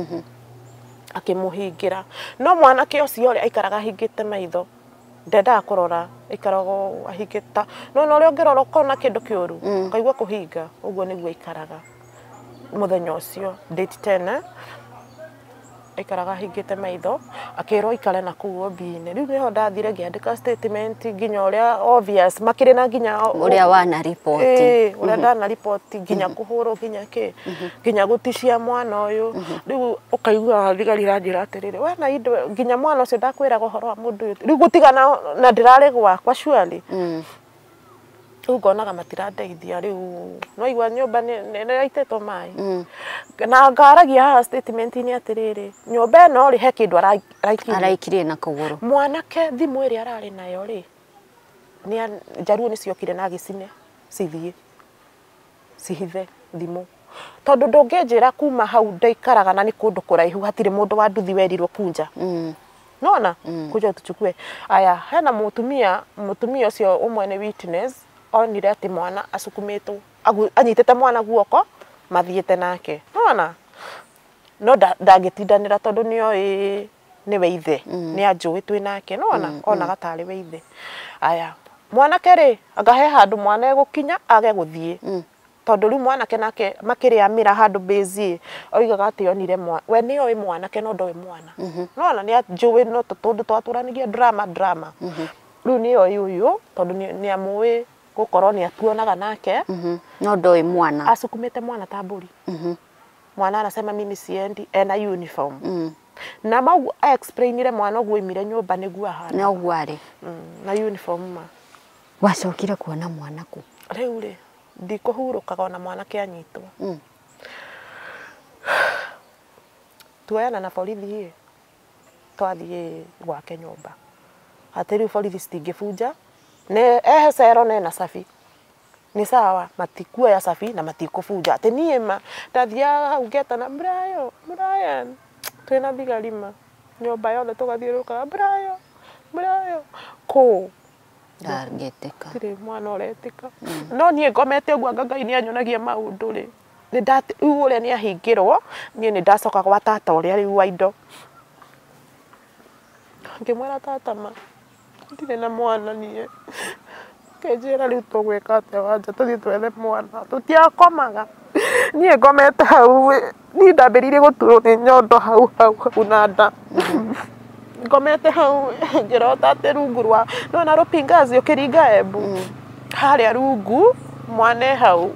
akĩmũhingĩra no mwanake ũcio ũrĩa aikaraga ahingĩte maitho ndendaga kũrora aikaraga ahingĩta no na ũrĩa ũngĩrora ũkona kĩndũ kĩũru ũkaigua kũhinga ũguo nĩguo aikaraga mũthenya ũcio date 10 aikaraga ahingĩte maitho akĩrwo aikare na kũu OB-inĩ rĩu nĩho ndathire ngĩandĩka statement nginya ũrĩa obvious makĩrĩ na nginya ũrĩa wana report ũrĩa ndana report nginya kũhũrwo nginya kĩ nginya gũtishia mwana ũyũ rĩu ũkaigua thigari iranjĩra atĩrĩrĩ we na indo nginya mwana ũcio ndakwĩraga ũhoro wa mũndũ ũyũ rĩu gũtigana na ndĩrarĩ gwakwa surely rĩu ngonaga matirandeithia rĩu no igua nyũmba nĩ ĩraitĩtwo maĩ na ngaragia haha statement-inĩ atĩrĩrĩ nyũmba ĩno rĩ he kĩndũ araikirie na kũgũrũ mwanake thimũ ĩrĩa ararĩ nayo rĩ nĩ njaruo nĩ ciokire na agĩcine cithiĩ cihithe thimũ tondũ ndũngĩnjĩra kuma hau ndaikaraga na nĩ kũndũ kũraihu hatirĩ mũndũ wa nduthi werirwo kunja nona kuja tuchukue aya hena mũtumia ũcio ũmwe nĩ witness onire atĩ mwana asukumĩtwo anyitĩte mwana guoko mathiĩte nake nona no ndangĩtindanĩra tondũ nĩoĩ nĩwe ithe nĩ anjũĩ twĩ nake nona onaga tarĩ we ithe aya mwanake rĩ anga he handũ mwana egũkinya age gũthiĩ tondũ rĩu mwanake nake makĩrĩamĩra handũ base oigaga atĩ onire we nĩoĩ mwanake no ndoĩ mwana nona nĩ anjũĩ no tondũ twatũranagia drama rĩu nĩoĩ ũyũ tondũ nĩamũĩ gũkorwo nĩ atuonaga nake no ndoĩ mwana asukumĩte mwana ta mbũri mwana anasema mimi siendi ena uniform na mau explainire mwana ũguo oimire nyũmba nĩguo ahana na ũguo arĩ na uniform ma wacokire kuona mwana kũ rĩu rĩ ndikũhurũkaga ona mwanake anyitwo tuoyana na borithi ĩ twathiĩ gwake nyũmba atĩ rĩu borithi citingĩbunja ne ehe cero nena sabi ni sawa matikuoya sabi na matikũbunja atĩ niĩ ma ndathiaga hau ngetana Brian twĩna thigari ma nyũmba yothe tũgathiũrũrũkaga Brian kũ ndangĩtĩka tirĩ mwana ũretĩka no niĩ ngomete ũguo anga Ngai nĩanyonagia maũndũ rĩ rĩu ũrĩa nĩahingĩrwo niĩ nĩ ndacoka gwa tata ũrĩa rĩu wa indo ngĩmwĩra tata ma ndirĩ na mwana niĩ kĩnjĩra rĩu tũgwĩka atĩa wanja tũthiĩ twethe mwana tũtiakomaga niĩ ngomete hau niĩ ndambĩrĩirie gũturwo nĩ nyondo hau hau na nda ngomete hau ngĩrota atĩ rungu rwa nona rũpingazi ũkĩringa Embu harĩa rungu mwana e hau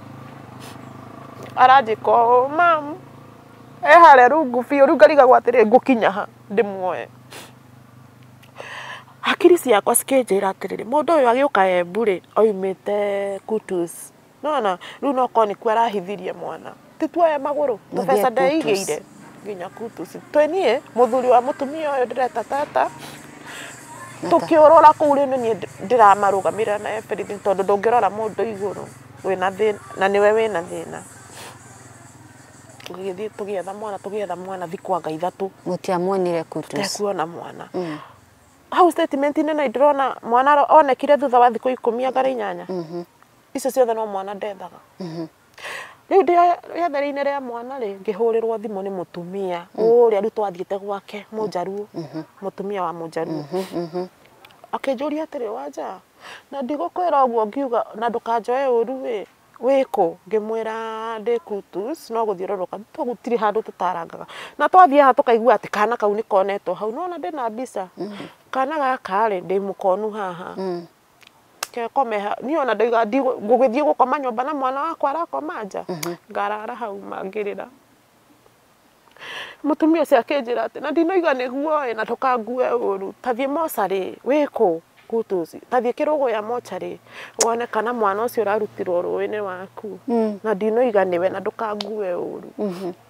aranjĩka ũũ mam e harĩa rungu biũ rĩu ngarigagwo atĩrĩ ngũkinya ha ndĩmuoe hakiri ciakwa cikĩnjĩra atĩrĩrĩ mũndũ ũyũ agĩũka Embu rĩ oimĩte Kutus nona rĩu no korwo nĩkuo arahithirie mwana ti tuoya magũrũ tũbeca ndeigĩire nginya Kutus twĩ niĩ mũthuri wa mũtumia ũyũ ndĩreta tata tũkĩũrũra kũu rĩ niĩ ndĩramarũgamĩrĩra na everything tondũ ndũngĩrora mũndũ igũrũ wĩna thĩna na nĩwe wĩna thĩna tũgĩthiĩ tũgĩetha mwana thikũ anga ithatũ mũtiamuonire Kutus tekuona mwana hau statement-inĩ na ndĩrona mwana onekire thutha wa thikũ 10 anga 8 icio ciothe no mwana ndethaga rĩu rĩethere-inĩ rĩa mwana rĩ ngĩhũrĩrwo thimũ nĩ mũtumia ũrĩa rĩu twathiĩte gwake mũnjaruo mũtumia wa mũnjaruo akĩnjũria atĩrĩ wanja na ndigũkwĩra ũguo ngiuga na ndũkanjoe ũru ĩ wĩkũ ngĩmwĩra ndĩ Kutus no gũthiũrũrũka gũtirĩ handũ tũtarangaga na twathiĩ haha tũkaigua atĩ kana kau nĩkonetwo hau nona ndĩna mbica kana gaka rĩ ndĩ mũkonu haha kekome niĩ ona ndauga ngũgĩthiĩ gũkoma nyũmba na mwana wakwa arakoma nja ngarara hau mangĩrĩra Mũtumia ũcio akĩnjĩra atĩ na ndinoiga nĩguo ĩ na ndũkangue ũru tathiĩ mocarĩ wĩkũ Kutusi tathiĩ Kĩrũgũya mocarĩ wone kana mwana ũcio ũrarutirwo rũĩ-inĩ waku na ndinoiga nĩwe na ndũkangue ũru.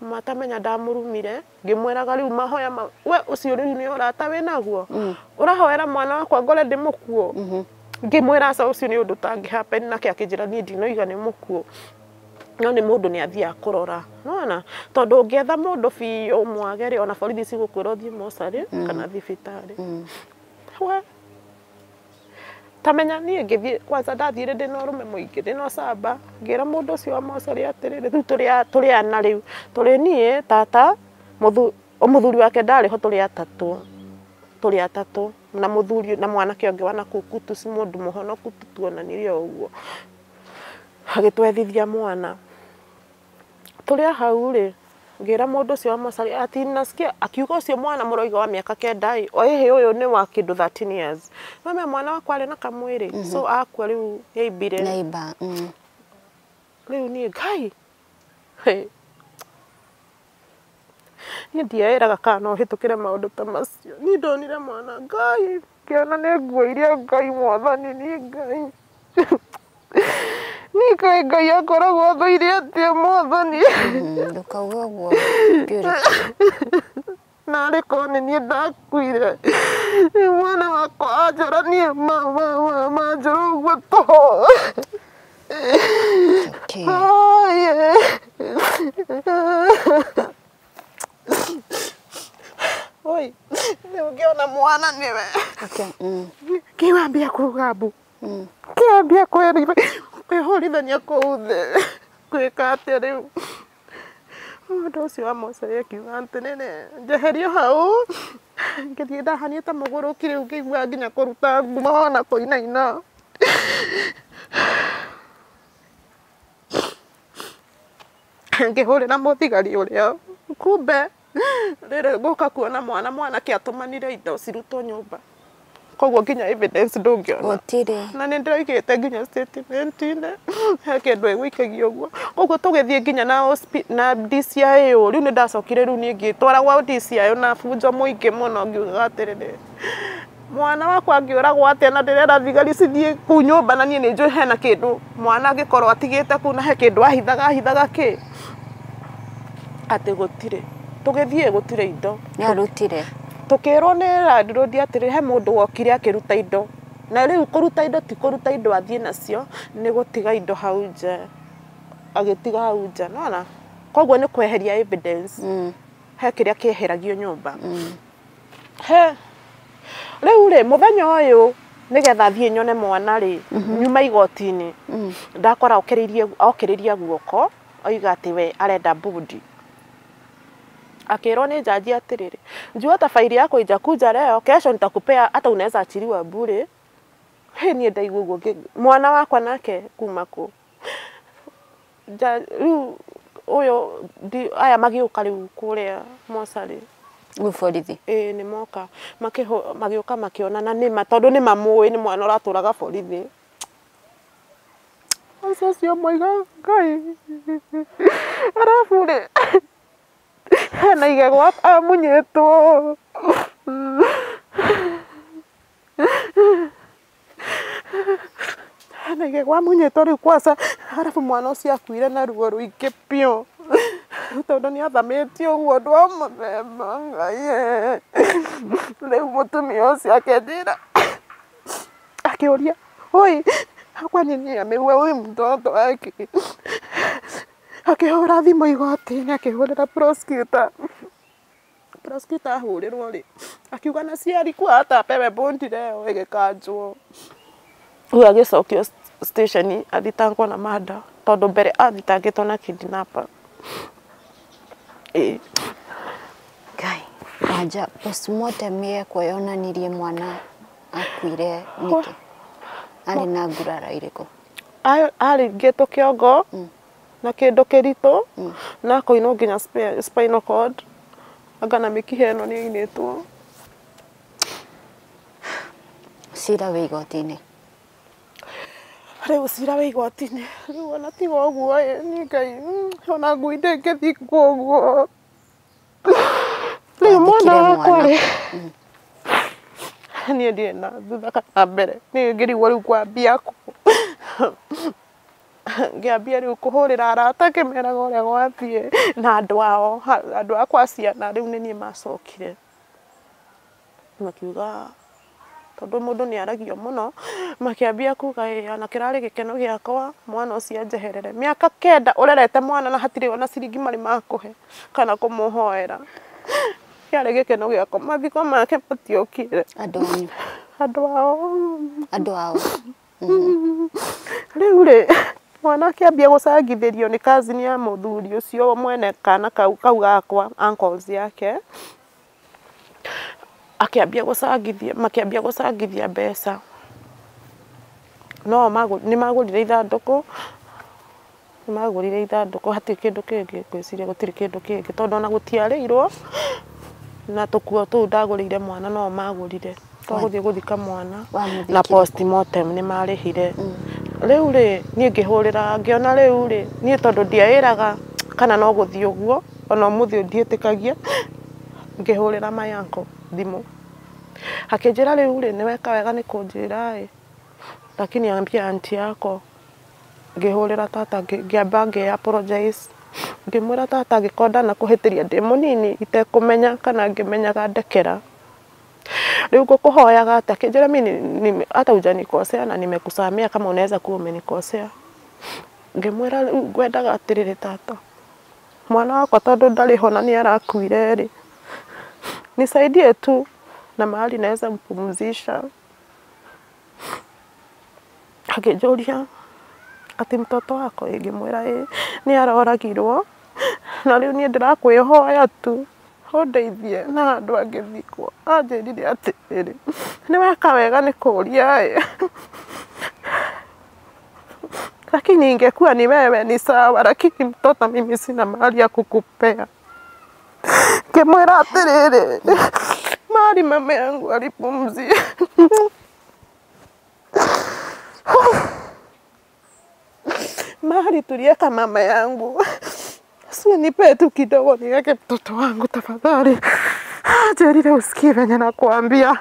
Matamenya ndamũrumire ngĩmwĩraga rĩu mahoya we ũcio rĩu nĩ ũrata wĩnaguo ũrahoera mwana wakwa ngore ndĩ mũkuũ. Ngĩmwĩra aca ũcio nĩ ũndũ ũtangĩ happen nake akĩnjĩra niĩ ndinoiga nĩ mũkuũ no nĩ mũndũ nĩ athiaga kũrora nĩwona tondũ ũngĩetha mũndũ biũ mwage rĩ ona borithi cigũkwĩra ũthiĩ mocarĩ kana thibitarĩ. We tamenya niĩ ngĩthiĩ kwanza ndathire ndĩna ũrũme mũingĩ ndĩna ũcamba ngĩra mũndũ ũcio wa mocarĩ atĩrĩrĩ rĩu tũrĩ ana rĩu tũrĩ niĩ tata mũthuri wake ndarĩ ho tũrĩ atatũ na mũthuri na mwanake ũngĩ wa nakũu Kutusi mũndũ mũhonoku tuonanirie o ũguo agĩtwethithia mwana tũrĩ hau rĩ ngĩra mũndũ ũcio wa mocarĩ ati nasikia akiuga ũcio mwana mũroiga wa mĩaka 9 ĩ ĩhĩ ũyũ nĩ wa kĩndũ 13 years mama mwana wakwa arĩ na kamwĩrĩ so akua rĩu nĩaimbire neighbor. Rĩu niĩ Ngai niĩ ndiaĩraga kana no hĩtũkĩre maũndũ ta macio niĩ ndonire mwana Ngai ngĩona nĩ nguo iria Ngai mwathani niĩ Ngai niĩ Ngai Ngai akoragwo athũire atĩa mwathani. Ndũkauge ũguo Purity. Narĩ korwo nĩ niĩ ndakuire mwana wakwa anjora niĩ manjora ũguo tũhũ. Okay. Oi, rĩu ngĩona mwana nĩwe. Okay. Kĩwambia kuga mbu. Kĩambia kwĩhũrithania kũu thĩ gwĩka atĩa rĩu. Mũndũ ũcio wa mocarĩ akiuga atĩrĩrĩ njeherio hau ngĩthiĩ ndahania ta mũgũrũki rĩu ngĩigua nginya kũruta ngumo na kũinaina. Ngĩhũrĩra mũthigari ũrĩa kumbe rĩrĩ ngũka kuona mwana mwanake atũmanire indo cirutwo nyũmba koguo nginya evidence ndũngĩona Gũtirĩ. Na nĩ ndĩraigĩte nginya statement-inĩ he kĩndũ ĩgũikagia ũguo koguo tũgĩthiĩ nginya na DCIO rĩu nĩ ndacokire rĩu niĩ ngĩtwaragwo DCIO na bunjo mũingĩ mũno ngiugaga atĩrĩrĩ mwana wakwa angĩũragwo atĩa na ndĩrera thigari cithiĩ kũu nyũmba na niĩ nĩ njũĩ hena kĩndũ mwana angĩkorwo atigĩte kũu na he kĩndũ ahithaga kĩ atĩ gũtirĩ tũgĩthiĩ gũtirĩ indo Nĩ arutire. Tũkĩrwo nĩ landlord atĩrĩ he mũndũ wokire akĩruta indo na rĩu kũruta indo ti kũruta indo athiĩ nacio nĩ gũtiga indo hau nja agĩtiga hau nja nĩwona koguo nĩ kweheria evidence. He kĩrĩa kĩeheragio nyũmba. He rĩu rĩ mũthenya ũyũ nĩgetha thiĩ nyone mwana rĩ nyuma igoti-inĩ ndakora okĩrĩria guoko oiga atĩ we arenda budi. Akĩrwo nĩ jaji atĩrĩrĩ njua hata faili yako ijakuja leo kesho nitakupea hata unaweza achiliwa bure. He niĩ ndaigua ũguo mwana wakwa nake kuma kũ rĩu ũyũ aya magĩũka rĩu kũrĩa mocarĩ Rĩu borithi. Ĩĩ nĩ moka magĩũka makĩona na nĩma tondũ nĩ mamũĩ nĩ mwana ũratũraga borithi. Acio ũcio moiga Ngai arabu rĩ hena igego amunyĩtwo. Hena igego amunyĩtwo rĩu kwanza arabu mwana ũcio akuire na ruo rũingĩ biũ tondũ nĩ athamĩtio ũguo ũndũ wa mũthemba Ngai. Rĩu mũtumia ũcio akĩnjĩra akĩũria oi kwa nini ameua huyu mtoto wake. Akĩhũra thimũ igoti-inĩ akĩhũrĩra prosecutor. Prosecutor ahũrĩrwo rĩ akiuga na ciari kwa hata apewe bondi leo ĩgĩkanjwo. Rĩu agĩcokio station athitangwo na murder tondũ mbere athitangĩtwo na kidnapper. Ĩĩ. Ngai wanja postmortem yekwo yonanirie mwana akuire nĩkĩ? Arĩ na nguraro irĩkũ? Aringĩtwo kĩongo na kĩndũ kĩritũ na akoinwo nginya spinal cord anga na mĩkiha ĩno nĩ ĩinĩtwo. Cira wĩ igoti-inĩ. Rĩu cira wĩ igoti-inĩ rĩu ona tiga ũguo ĩ niĩ Ngai ona ngui ndĩngĩthikwo ũguo. Mwathikire mwana. Niĩ ndirĩ na thutha kana mbere. Niĩ ngĩrigwo rĩu kwambia kũ. Ngĩambia rĩu kũhũrĩra arata ngĩmeraga ũrĩa gwathiĩ na andũ ao, andũ akwa ciana rĩu nĩ niĩ macokire. Makiuga tondũ mũndũ nĩ aragio mũno, makĩambia kuga ĩ ona kĩrarĩ gĩkeno gĩakwa mwana ũcio anjeherere. Mĩaka 9 ũrerete mwana na hatirĩ ona ciringi marĩ makũhe kana kũmũhoera. Kĩarĩ gĩkeno gĩakwa, mathiko make matiokire. Andũ anyu. Andũ ao. Andũ ao. Rĩu rĩ, mwana akĩambia gũcangithĩrio nĩ cousin ya mũthuri ũcio mwene kana kau gakwa, uncles yake. Akĩambia gũcangithia, makĩambia gũcangithia mbeca. No nĩ magũrire ithandũkũ, hatirĩ kĩndũ kĩngĩ, ngwĩciria gũtirĩ kĩndũ kĩngĩ tondũ ona gũtiarĩirwo na tũkuo tũu ndagũrĩire mwana no magũrire. Twagũthiĩ gũthika mwana na postmortem nĩ marĩhire. Rĩu rĩ, niĩ ngĩhũrĩra ngĩona rĩu rĩ, niĩ tondũ ndiaĩraga kana no gũthiĩ ũguo, ona ũmũthĩ ndiĩtĩkagia, ngĩhũrĩra my uncle thimũ. Akĩnjĩra rĩu rĩ, nĩ weka wega nĩ kũnjĩra ĩ, lakini ambia auntie yako. Ngĩhũrĩra tata, ngĩamba ngĩ apologize. Ngĩmwĩra tata angĩkorwo ndanakũhĩtĩria ndĩ mũnini itekũmenya kana ngĩmenyaga ndekera. Rĩu ngũkũhoyaga atĩ, akĩnjĩra mimi hata hujanikosea na nimekusamea kama unaweza kuwa umenikosea. Ngĩmwĩra rĩu ngwendaga atĩrĩrĩ tata, mwana wakwa tondũ ndarĩ ho na nĩ arakuire rĩ, nisaidie tu na mahali naweza mpumzisha. Akĩnjũria ati mtoto wako, ngĩmwĩra ĩ nĩ aroragirwo na rĩu niĩ ndĩrakwĩhoya tu ũndeithie na handũ angĩthikwo. Anjĩrire atĩrĩrĩ, nĩ weka wega nĩ kũũria ĩ, lakini ingekuwa ni wewe ni sawa, lakini mtoto mimi sina mahali ya kukupea. Ngĩmwĩra atĩrĩrĩ, mahali mama yangu alipumzia. Mahali tulieka mama yangu, si nipe tu kidogo niweke mtoto wangu tafadhali. Jerire usikie venye nakuambia.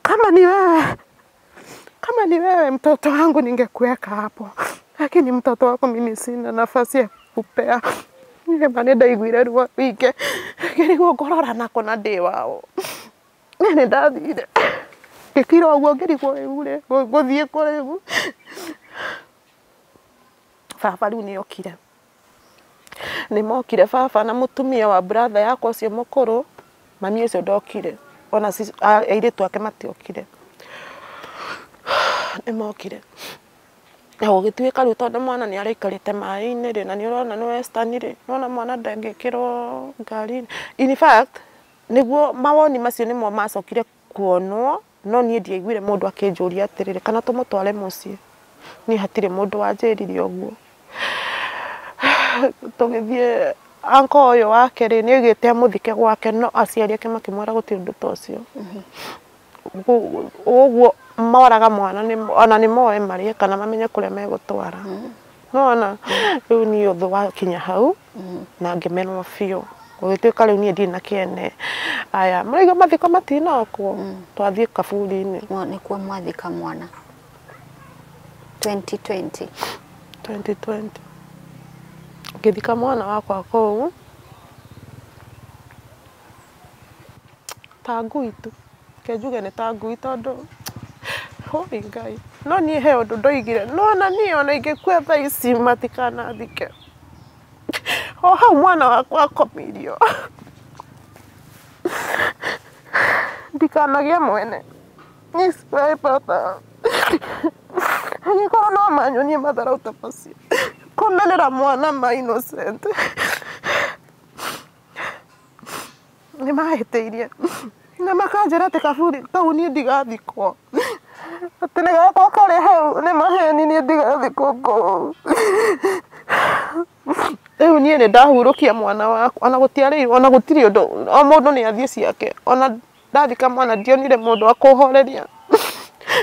Kama ni wewe mtoto wangu ningekuweka hapo, lakini mtoto wako mimi sina nafasi ya kupea. Nĩ ndaiguire ruo rũingĩ, ngĩrigwo ngũrora nako na ndĩ wao. Nĩ ndathire ngĩkira ũguo ngĩrigwo rĩu rĩ, ngũthiĩ kũ rĩu. Baba rĩu nĩ okire. Nĩ mokire baba na mũtumia wa brother yakwa ũcio mũkũrũ, mami ũcio ndokire, ona airĩtu ake matiokire. Nĩ mokire. Na gũgĩtuĩka rĩu tondũ mwana nĩ araikarĩte maĩ-inĩ rĩ, na nĩ ũrona nĩ western rĩ, nĩwona mwana ndangĩkĩrwo ngari-inĩ. In fact, nĩguo mawoni macio nĩmo macokire kuonwo, no niĩ ndiaiguire mũndũ akĩnjũria atĩrĩrĩ, kana tũmũtware mũciĩ. Niĩ hatirĩ mũndũ wanjĩrire ũguo. Tũgĩthiĩ uncle ũyũ wake rĩ, nĩ augĩte amũthike gwake, no aciari ake makĩmwĩra gũtirĩ ũndũ ta ũcio. Ũguo moraga mwana ona nĩ moe marĩe kana mamenye kũrĩa megũtwara. Nĩwona rĩu niĩ ũthũ wakinya hau na ngĩmenwo biũ. Gũgĩtuĩka rĩu niĩ ndirĩ na kĩene. Aya, mũraigua mathiko matinokwo, twathiĩ kaburi-inĩ. Nĩkuo mwathika mwana 2020. 2020. Ngĩthika mwana wakwa kũu ta ngui tu. Reke njuge nĩ ta ngui tondũ hoi Ngai. No niĩ he ũndũ ndoigire, no ona niĩ ona ingĩkua thaa ici matikanathike. O hau mwana wakwa akomirio. Ndikanagĩe mwene. Niĩ sikuwahi pata. Angĩkorwo no manyonie matharau ta macio. Kũmenera mwana ma innocent. Nĩ mahĩtĩirie. Na makanjĩra atĩ kaburi kau niĩ ndigathikwo. Atĩ nĩ gakwa karĩ hau nĩ maheni niĩ ndigathikwo kũu. Rĩu niĩ nĩ ndahurũkia mwana wakwa, ona gũtiarĩirwo, ona gũtirĩ ũndũ, o mũndũ nĩ athiĩ ciake. Ona ndathika mwana ndionire mũndũ wa kũhoreria.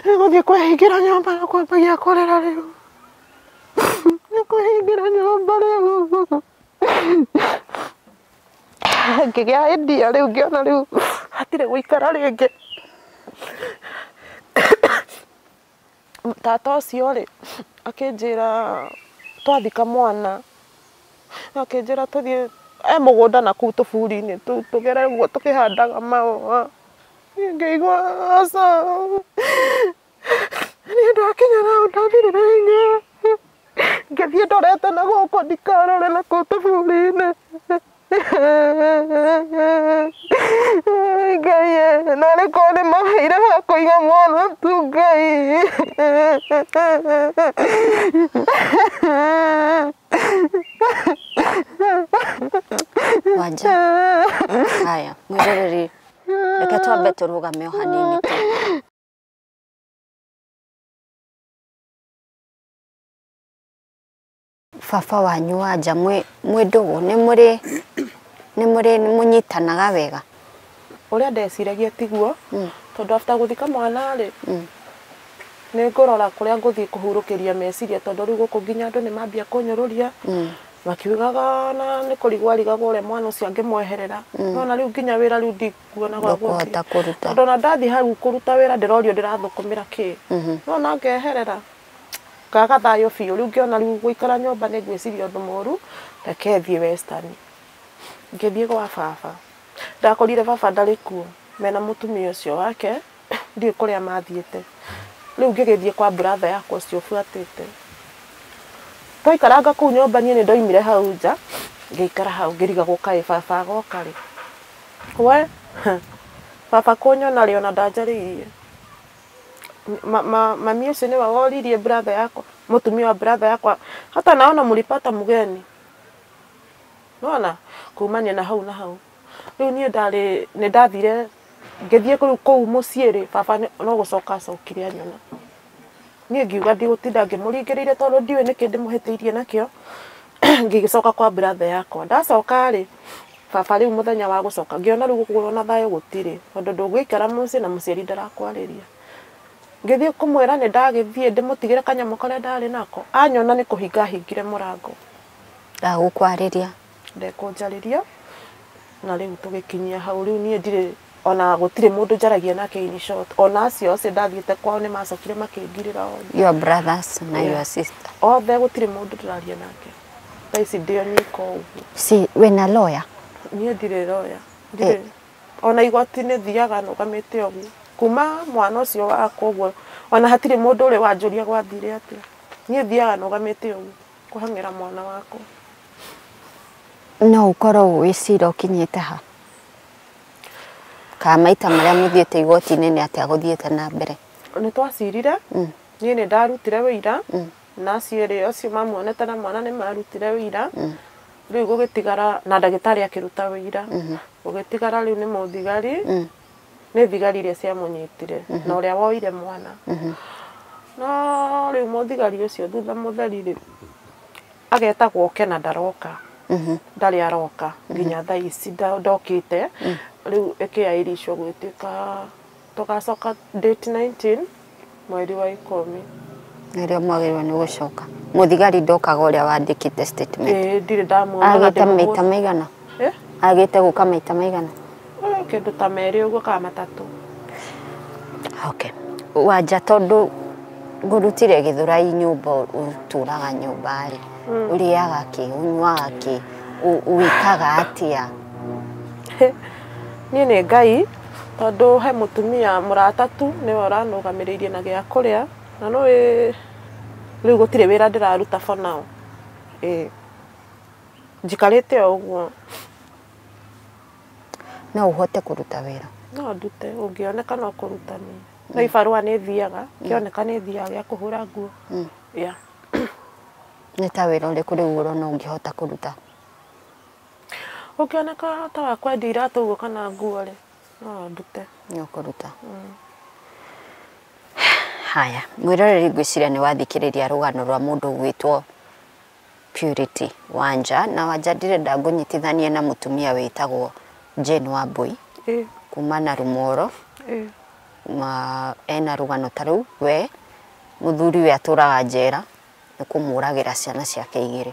Nĩ gũthiĩ kwĩhingĩra nyũmba na kwambagia kũrĩra rĩu. Nĩ kwĩhingĩra nyũmba rĩu. Ngĩgĩa idea rĩu ngĩona rĩu hatirĩ gũikara rĩngĩ. Tata ũcio rĩ akĩnjĩra twathika mwana, akĩnjĩra tũthiĩ e mũgũnda na kũu tũburi-inĩ tũu tũgere ũguo tũkĩhandaga mahũa. Niĩ ngĩigua aca, niĩ ndakinya na hau ndathirire hinya. Ngĩthiĩ ndorete na gũkũ ndikarore na kũu tũburi-inĩ. Ngai narĩ korwo nĩ maheire ha kũiga mwana tu Ngai. Wanja. Haya, mwĩroreri, reke twambe tũrũgame o hanini tu. Baba wanyu Wanja mwĩ ndũgũ, nĩ mũrĩ mũnyitanaga wega? Ũrĩa ndeciragia tiguo, tondũ after gũthika mwana rĩ, nĩ ngũrora kũrĩa ngũthiĩ kũhurũkĩria meciria, tondũ rĩu gũkũ nginya andũ nĩ mambia kũnyũrũria makiugaga na nĩ kũrigwo arigagwo ũrĩa mwana ũcio angĩmweherera. Nona rĩu nginya wĩra rĩu ndikuona gwa Ndũkũhota kũruta. Tondũ ona ndathiĩ hau kũruta wĩra ndĩrorio ndĩrathũkũmĩra kĩ. Nona ngeherera ngaga thayũ biũ. Rĩu ngĩona rĩu gũikara nyũmba nĩ ngwĩciria ũndũ mũru, reke thiĩ Western. Ngĩthiĩ gwa baba, ndakorire baba ndarĩ kuo mena mũtumia ũcio wake, ndiũĩ kũrĩa mathiĩte. Rĩu ngĩgĩthiĩ kwa brother yakwa ũcio ũbuatĩte. Twaikaranga kũu nyũmba niĩ nĩ ndoimire hau nja, ngĩikara hau ngĩrigagwo kaĩ baba agoka rĩ. We baba kũnyona rĩ ona ndanjarĩirie. Mami ũcio nĩwe woririe brother yakwa, mũtumia wa brother yakwa, hata naona mlipata mgeni. Nona kumania na hau na hau. Rĩu niĩ ndarĩ nĩ ndathire ngĩthiĩ kũu mũciĩ rĩ, baba no gũcoka acokire anyona. Niĩ ngiuga ndigũtinda ngĩmũringĩrĩire tondũ ndiũĩ nĩkĩ ndĩmũhĩtĩirie nakĩo. Ngĩgĩcoka kwa brother yakwa. Ndacoka rĩ, baba rĩu mũthenya wa gũcoka ngĩona rĩu gũkũ ona thayũ gũtirĩ, tondũ ndũgũikara mũciĩ na mũciari ndarakwarĩria. Ngĩthiĩ kũmwĩra nĩ ndagĩthiĩ ndĩmũtigĩre kanyamũ karĩa ndarĩ nako, anyona nĩ kũhinga ahingire mũrango. Ndagũkwarĩria. Ndekũnjarĩria. Na rĩu tũgĩkinyia hau rĩu niĩ ndirĩ ona gũtirĩ mũndũ njaragia nake in short. Ona acio acio ndathiĩte kwao nĩ macokire makĩngirĩra othe. Your brothers na your sister. Othe gũtirĩ mũndũ ndĩraria nake. Thaa ici ndĩ o nyika ũguo. Si wĩna lawyer? Niĩ ndirĩ lawyer. Ndirĩ. Ona igoti-inĩ thiaga nũgamĩte ũguo. Kuma mwana ũcio wakwa ũguo ona hatirĩ mũndũ ũrĩ wanjũria gwathire atĩa. Niĩ thiaga nũgamĩte ũguo kũhang'ĩra mwana wakwa. No ũkorwo wĩ cira ũkinyĩte ha? Kana maita marĩa mũthiĩte igoti-inĩ nĩ atĩa gũthiĩte na mbere? Nĩ twacirire, niĩ nĩ ndarutire wĩira, na acio erĩ acio mamuonete na mwana nĩ marutire wĩira. Rĩu gũgĩtigara na ndagĩtarĩ akĩruta wĩira. Gũgĩtigara rĩu nĩ mũthigari, nĩ thigari iria ciamũnyitire na ũrĩa woire mwana. No rĩu mũthigari ũcio thutha mũtheri rĩ, agetagwo oke na ndaroka. Ndarĩ aroka nginya thaa ici ndokĩte. Rĩu ĩkĩairicwo gwĩtuĩka tũgacoka date 19 mweri wa 10. Nĩrĩo mwagĩrĩirwo nĩ gũcoka. Mũthigari ndokaga ũrĩa wandĩkĩte statement. Ĩĩ ndirĩ ndamuona na Agĩte maita maigana? Agĩte gũka maita maigana? Kĩndũ ta merĩ ũguo kana matatũ. Okay. Wanja tondũ ngũrutire Gĩthũrai nyũmba ũtũraga nyũmba rĩ, ũrĩaga kĩ, ũnyuaga kĩ, wĩkaga atĩa? Niĩ nĩ Ngai, tondũ he mũtumia mũrata tu nĩwe ũranũgamĩrĩirie na gĩa kũrĩa, na nĩũĩ rĩu gũtirĩ wĩra ndĩraruta for now. Ĩĩ njikarĩte o ũguo. No ũhote kũruta wĩra? No ndute, ũngĩoneka no kũruta niĩ. No ibarũa nĩ thiaga, kĩoneka nĩ thiaga gĩa kũhũra nguo. Yeah. Nĩ ta wĩra ũrĩkũ rĩu ũrona ũngĩhota kũruta? Ũngĩoneka ta wa kwendia iratũ ũguo kana nguo rĩ, no ndute. Nĩ ũkũruta. Haya, mwĩroreri ngwĩciria nĩ wathikĩrĩria rũgano rwa mũndũ ũgwĩtwo Purity Wanja, na Wanja ndĩrenda ngũnyitithanie na mũtumia wĩtagwo Jane Wambui kuma na Rũmoro. Ena rũgano ta rũu, we mũthuri we atũraga njera nĩ kũmũragĩra ciana ciake igĩrĩ.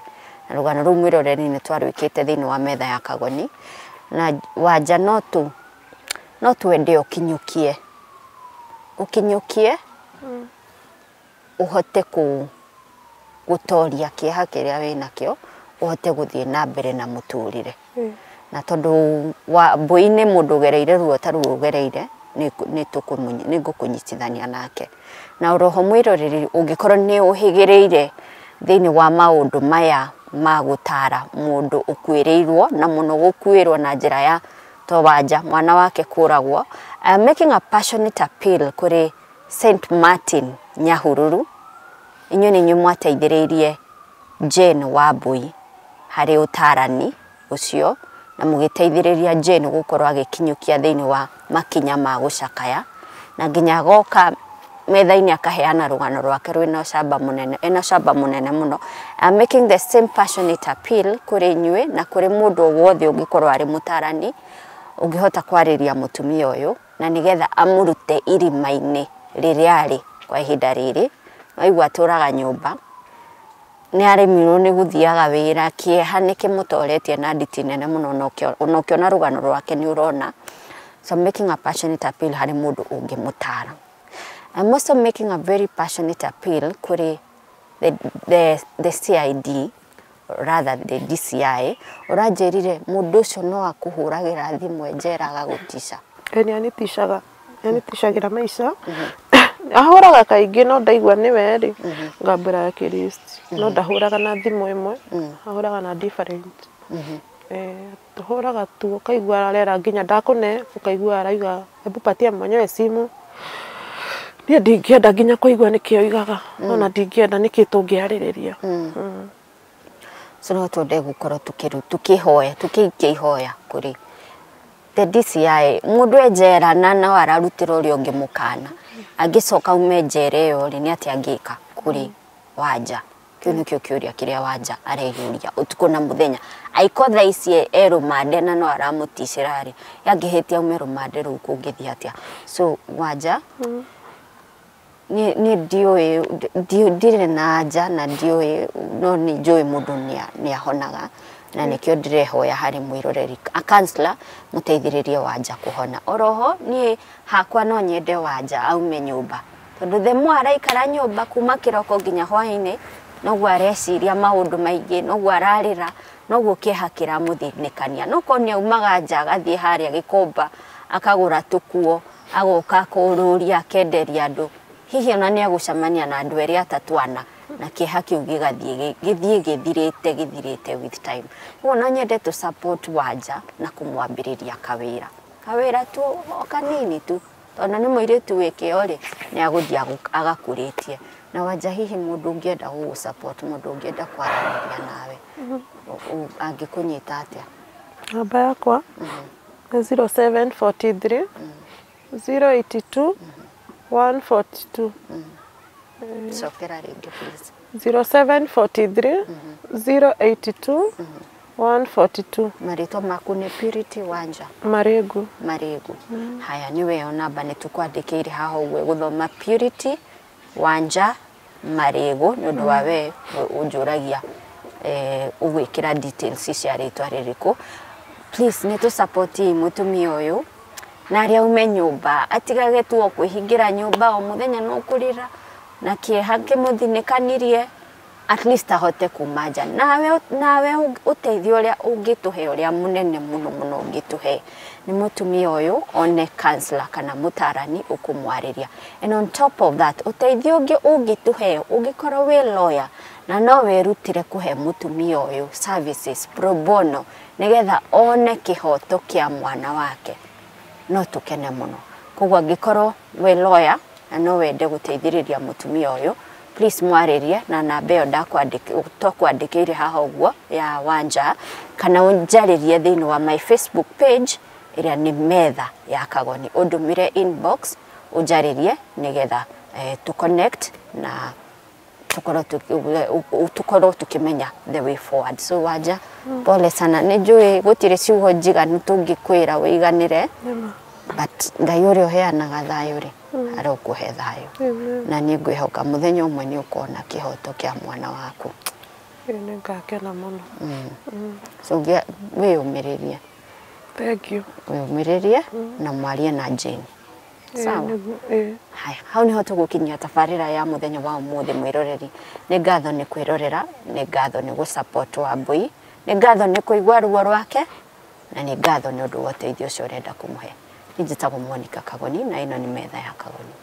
Na rũgano rũu mwĩroreri nĩ twarwĩkĩte thĩinĩ wa metha ya Kagoni. Na Wanja no twende ũkinyũkie ũhote gũtoria kĩeha kĩrĩa wĩnakĩo, ũhote gũthiĩ na mbere na mũtũrĩre. Na tondũ Wambui nĩ mũndũ ũgereire ruo ta ruo ũgereire, nĩ ngũkũnyitithania nake. Na oroho mwĩroreri ũngĩkorwo nĩ ũhĩgĩrĩire thĩinĩ wa maũndũ maya ma gũtara mũndũ ũkuĩrĩirwo, na mũno gũkuĩrwo na njĩra ya to Wanja mwana wake kũragwo, I am making a passionate appeal kũrĩ St Martin Nyahururu. Inyuĩ nĩ inyuĩ mwateithĩrĩirie Jane Wambui harĩ ũtarani ũcio, na mũgĩteithĩrĩria Jane gũkorwo agĩkinyũkia thĩinĩ wa makinya ma gũcakaya, na nginya agoka metha-inĩ akaheana rũgano rwake rwĩna ũcamba mũnene, ena ũcamba mũnene mũno. I'm making the same passionate appeal kũrĩ inyuĩ na kũrĩ mũndũ o wothe ũngĩkorwo arĩ mũtarani ũngĩhota kwarĩria mũtumia ũyũ, na nĩgetha amũrute irima-inĩ rĩrĩa arĩ kwa ihinda rĩrĩ. Waigua atũraga nyũmba, nĩ aremirwo nĩ gũthiaga wĩra, kĩeha nĩ kĩmũtoretie na nditi nene mũno, ona ũkĩona rũgano rwake nĩ ũrona. So I'm making a passionate appeal harĩ mũndũ ũngĩmũtara. I'm also making a very passionate appeal kũrĩ the CID, rather the DCI. Ũranjĩrire mũndũ ũcio no akũhũragĩra thimũ e njera agagũtica. Nĩ anitishaga, nĩ aniticagĩra maica. Ahũraga kaingĩ no ndaigua nĩwe rĩ, ngambĩra at least. No ndahũraga na thimũ ĩmwe, ahũraga na different. Tũhũraga tu ũkaigua arera nginya ndakũne, ũkaigua arauga hebu patia mwenyewe simu. Niĩ ndingĩenda nginya kũigua nĩkĩ oigaga, ona ndingĩenda nĩkĩ tũngĩarĩrĩria. So no twende gũkorwo tũkĩhoya, tũkĩikia ihoya kũrĩ the DCI. Mũndũ e njera na no ararutĩra ũrĩa ũngĩ mũkana, angĩcoka aume njera ĩyo rĩ, nĩ atĩa angĩka kũrĩ Wanja? Kĩu nĩkĩo kĩũria kĩrĩa Wanja areyũria ũtukũ na mũthenya. Aiko thaa ici e rũmande na no aramũticĩra rĩ, angĩhĩtia aume rũmande rũu kũngĩthiĩ atĩa? So Wanja, niĩ ndiũĩ, ndirĩ na anja na ndiũĩ, no nĩ njũĩ mũndũ nĩ ahonaga, na nĩkĩo ndĩrehoya harĩ mwĩroreri a counselor mũteithĩrĩrie Wanja kũhona. Oroho niĩ hakwa no nyende Wanja aume nyũmba, tondũ the more araikara nyũmba kuma kĩroko nginya hwaĩ-inĩ, noguo areciria maũndũ maingĩ, noguo ararĩra, noguo kĩeha kĩramũthĩnĩkania. No korwo nĩ aumaga nja agathiĩ harĩa Gĩkomba akagũra tũkuo, agoka akũrũria akenderia andũ, hihi ona nĩ agũcemania na andũ erĩ atatũ ana, na kĩeha kĩu gĩgathiĩ gĩthiĩ gĩthirĩte with time. Koguo no nyende tũ support Wanja na kũmwambĩrĩria kawĩra tu o kanini tu, tondũ nĩ mũirĩtu wĩ kĩo rĩ, nĩ agũthiĩ agakũrĩtie. Na Wanja, hihi mũndũ ũngĩenda gũgũ support, mũndũ ũngĩenda kwaranĩria nawe, angĩkũnyita atĩa? Namba yakwa nĩ 0743 082 142. Cokera rĩngĩ please. 0743 082 142. Marĩtwa maku nĩ Purity Wanja Marĩgu. Marĩgu. Haya, nĩwe ĩyo namba nĩ tũkwandĩkĩire haha ũguo ĩgũthoma Purity Wanja Marĩgu, nĩ ũndũ wa we ũnjũragia ũgwĩkĩra details cia rĩtwa rĩrĩkũ. Please nĩ tũ support mũtumia ũyũ na arĩa aume nyũmba, atigage tu o kwĩhingĩra nyũmba o mũthenya no kũrĩra na kĩeha kĩmũthinĩkanirie, at least ahote kuma nja. Nawe ũteithio ũrĩa ũngĩtũhe, ũrĩa mũnene mũno mũno ũngĩtũhe nĩ mũtumia ũyũ one counselor kana mũtarani ũkũmwarĩria. And on top of that, ũteithio ũngĩ ũngĩtũhe, ũngĩkorwo wĩ lawyer na no wĩrutĩre kũhe mũtumia ũyũ services pro bono nĩgetha one kĩhoto kĩa mwana wake, no tũkene mũno. Koguo angĩkorwo wĩ lawyer na no wende gũteithĩrĩria mũtumia ũyũ, please mwarĩrie na namba ĩyo twakwandĩkĩire haha ũguo ya Wanja, kana ũnjarĩrie thĩinĩ wa my Facebook page ĩrĩa nĩ Metha ya Kagoni, ũndũmĩre inbox ũnjarĩrie nĩgetha tũ connect na tũkorwo tũkĩmenya the way forward. So Wanja, pole sana, nĩ njũĩ gũtirĩ ciugo njiganu tũngĩkwĩra wĩiganĩre, but Ngai ũrĩa ũheanaga thayũ rĩ, arokũhe thayũ. Na niĩ ngwĩhoka mũthenya ũmwe nĩ ũkona kĩhoto kĩa mwana waku. Nĩ ngakena mũno. So wĩyũmĩrĩrie. Thank you. Wĩyũmĩrĩrie na mwarie na Jane. Sawa. Nĩguo, ĩĩ. Haya, hau niho tũgũkinyia tabarĩra ya mũthenya wa ũmũthĩ mwĩroreri. Nĩ ngatho nĩ kwĩrorera, nĩ ngatho nĩ gũ-support Wambui, nĩ ngatho nĩ kũigua ruo rwake, na nĩ ngatho nĩ ũndũ wa ũteithio ũcio ũrenda kũmũhe. Niĩ njĩtagwo Monica Kagoni na ĩno nĩ metha ya Kagoni.